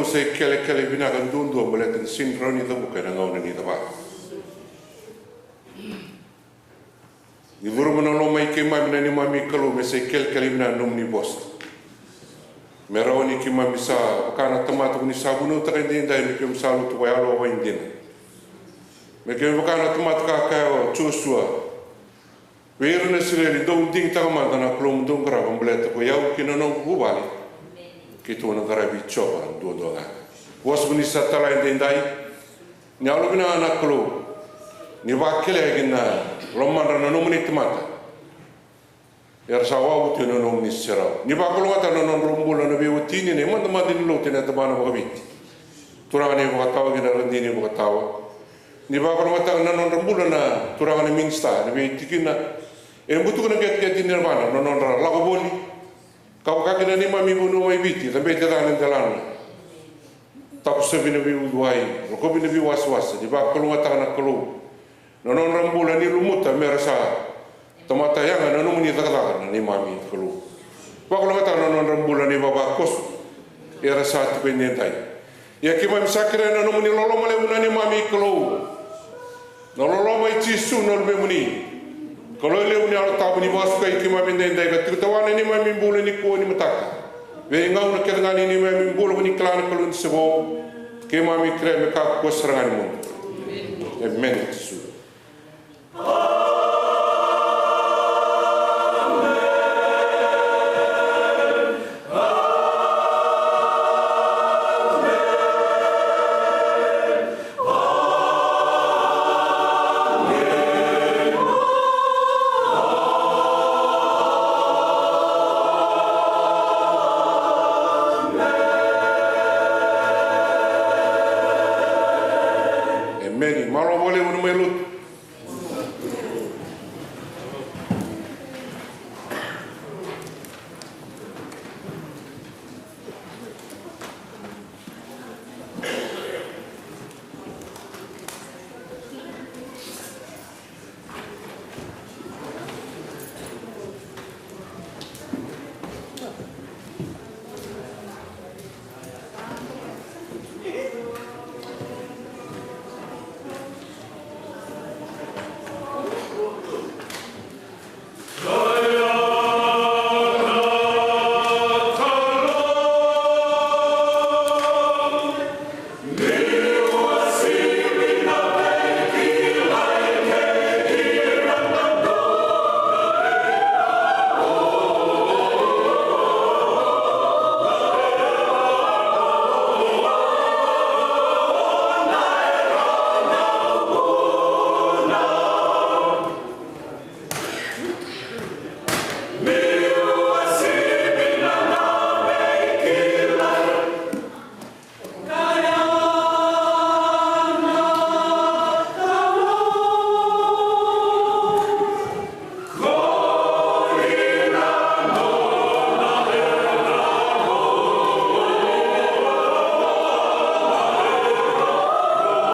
sa ikelekele vinaka duadua baleta ni sega ni rawa ni cavuka ena gauna ni cava. Ni curuma na lomai keimami na neimami Kalou me sa ikelekele vinaka na nomuni vosa. Me rawa ni keimami sa vaka na tamata ko ni sa vunautaka edaidai me keimami sa lutu vakayalo vakaidina. Me keimami vaka na tamata ka kaya o Josua vei ira na Isireli, dou digitaka mada na Kalou mo dou qarava, baleta ko i au kei na noqu vuvale keitou na qaravi Jiova duadua ga. Vosa ko ni sa tala edaidai, ni yalovinaka na Kalou ni vakelea kina lomadra na nomuni tamata. Era sa wavotu ena nomuni serau. Ni vakalougatataka na nodra bula na veiwatini, na imadamada ni lotu ena tabana vakaviti. Turaga na iVakatawa kei na radini vakatawa. Ni vakalougatataka na nodra bula na turaga na minisita, na veitikina e butuka na qeteqete ni yavana, na nodra lako voli ka vaka kina neimami vanua mai Viti, cabeti ca na delana. Takusavi na veiuciwai, rokovi na veiwasewase, ni vakalougatataka na Kalou na nodra bula, ni lumuta me ra sa tamata yaga na nomuni cakacaka na neimami Kalou. Vakalougatataka na nodra bula na ivavakoso era sa tiko edaidai. Ia keimami sa kerea na nomuni loloma levu na neimami Kalou, na loloma i Jisu na Luvemuni. Kalou levu ni Yalo Tabu, ni vakasukai keimami edaidai ka tiko tawana neimami bula nikua ni mataka, veigauna kece ga ni neimami bula, ko ni kila na Kalou ni se vo. Keimami kerea me kakua sara ga ni mudu. Emeni Jisu.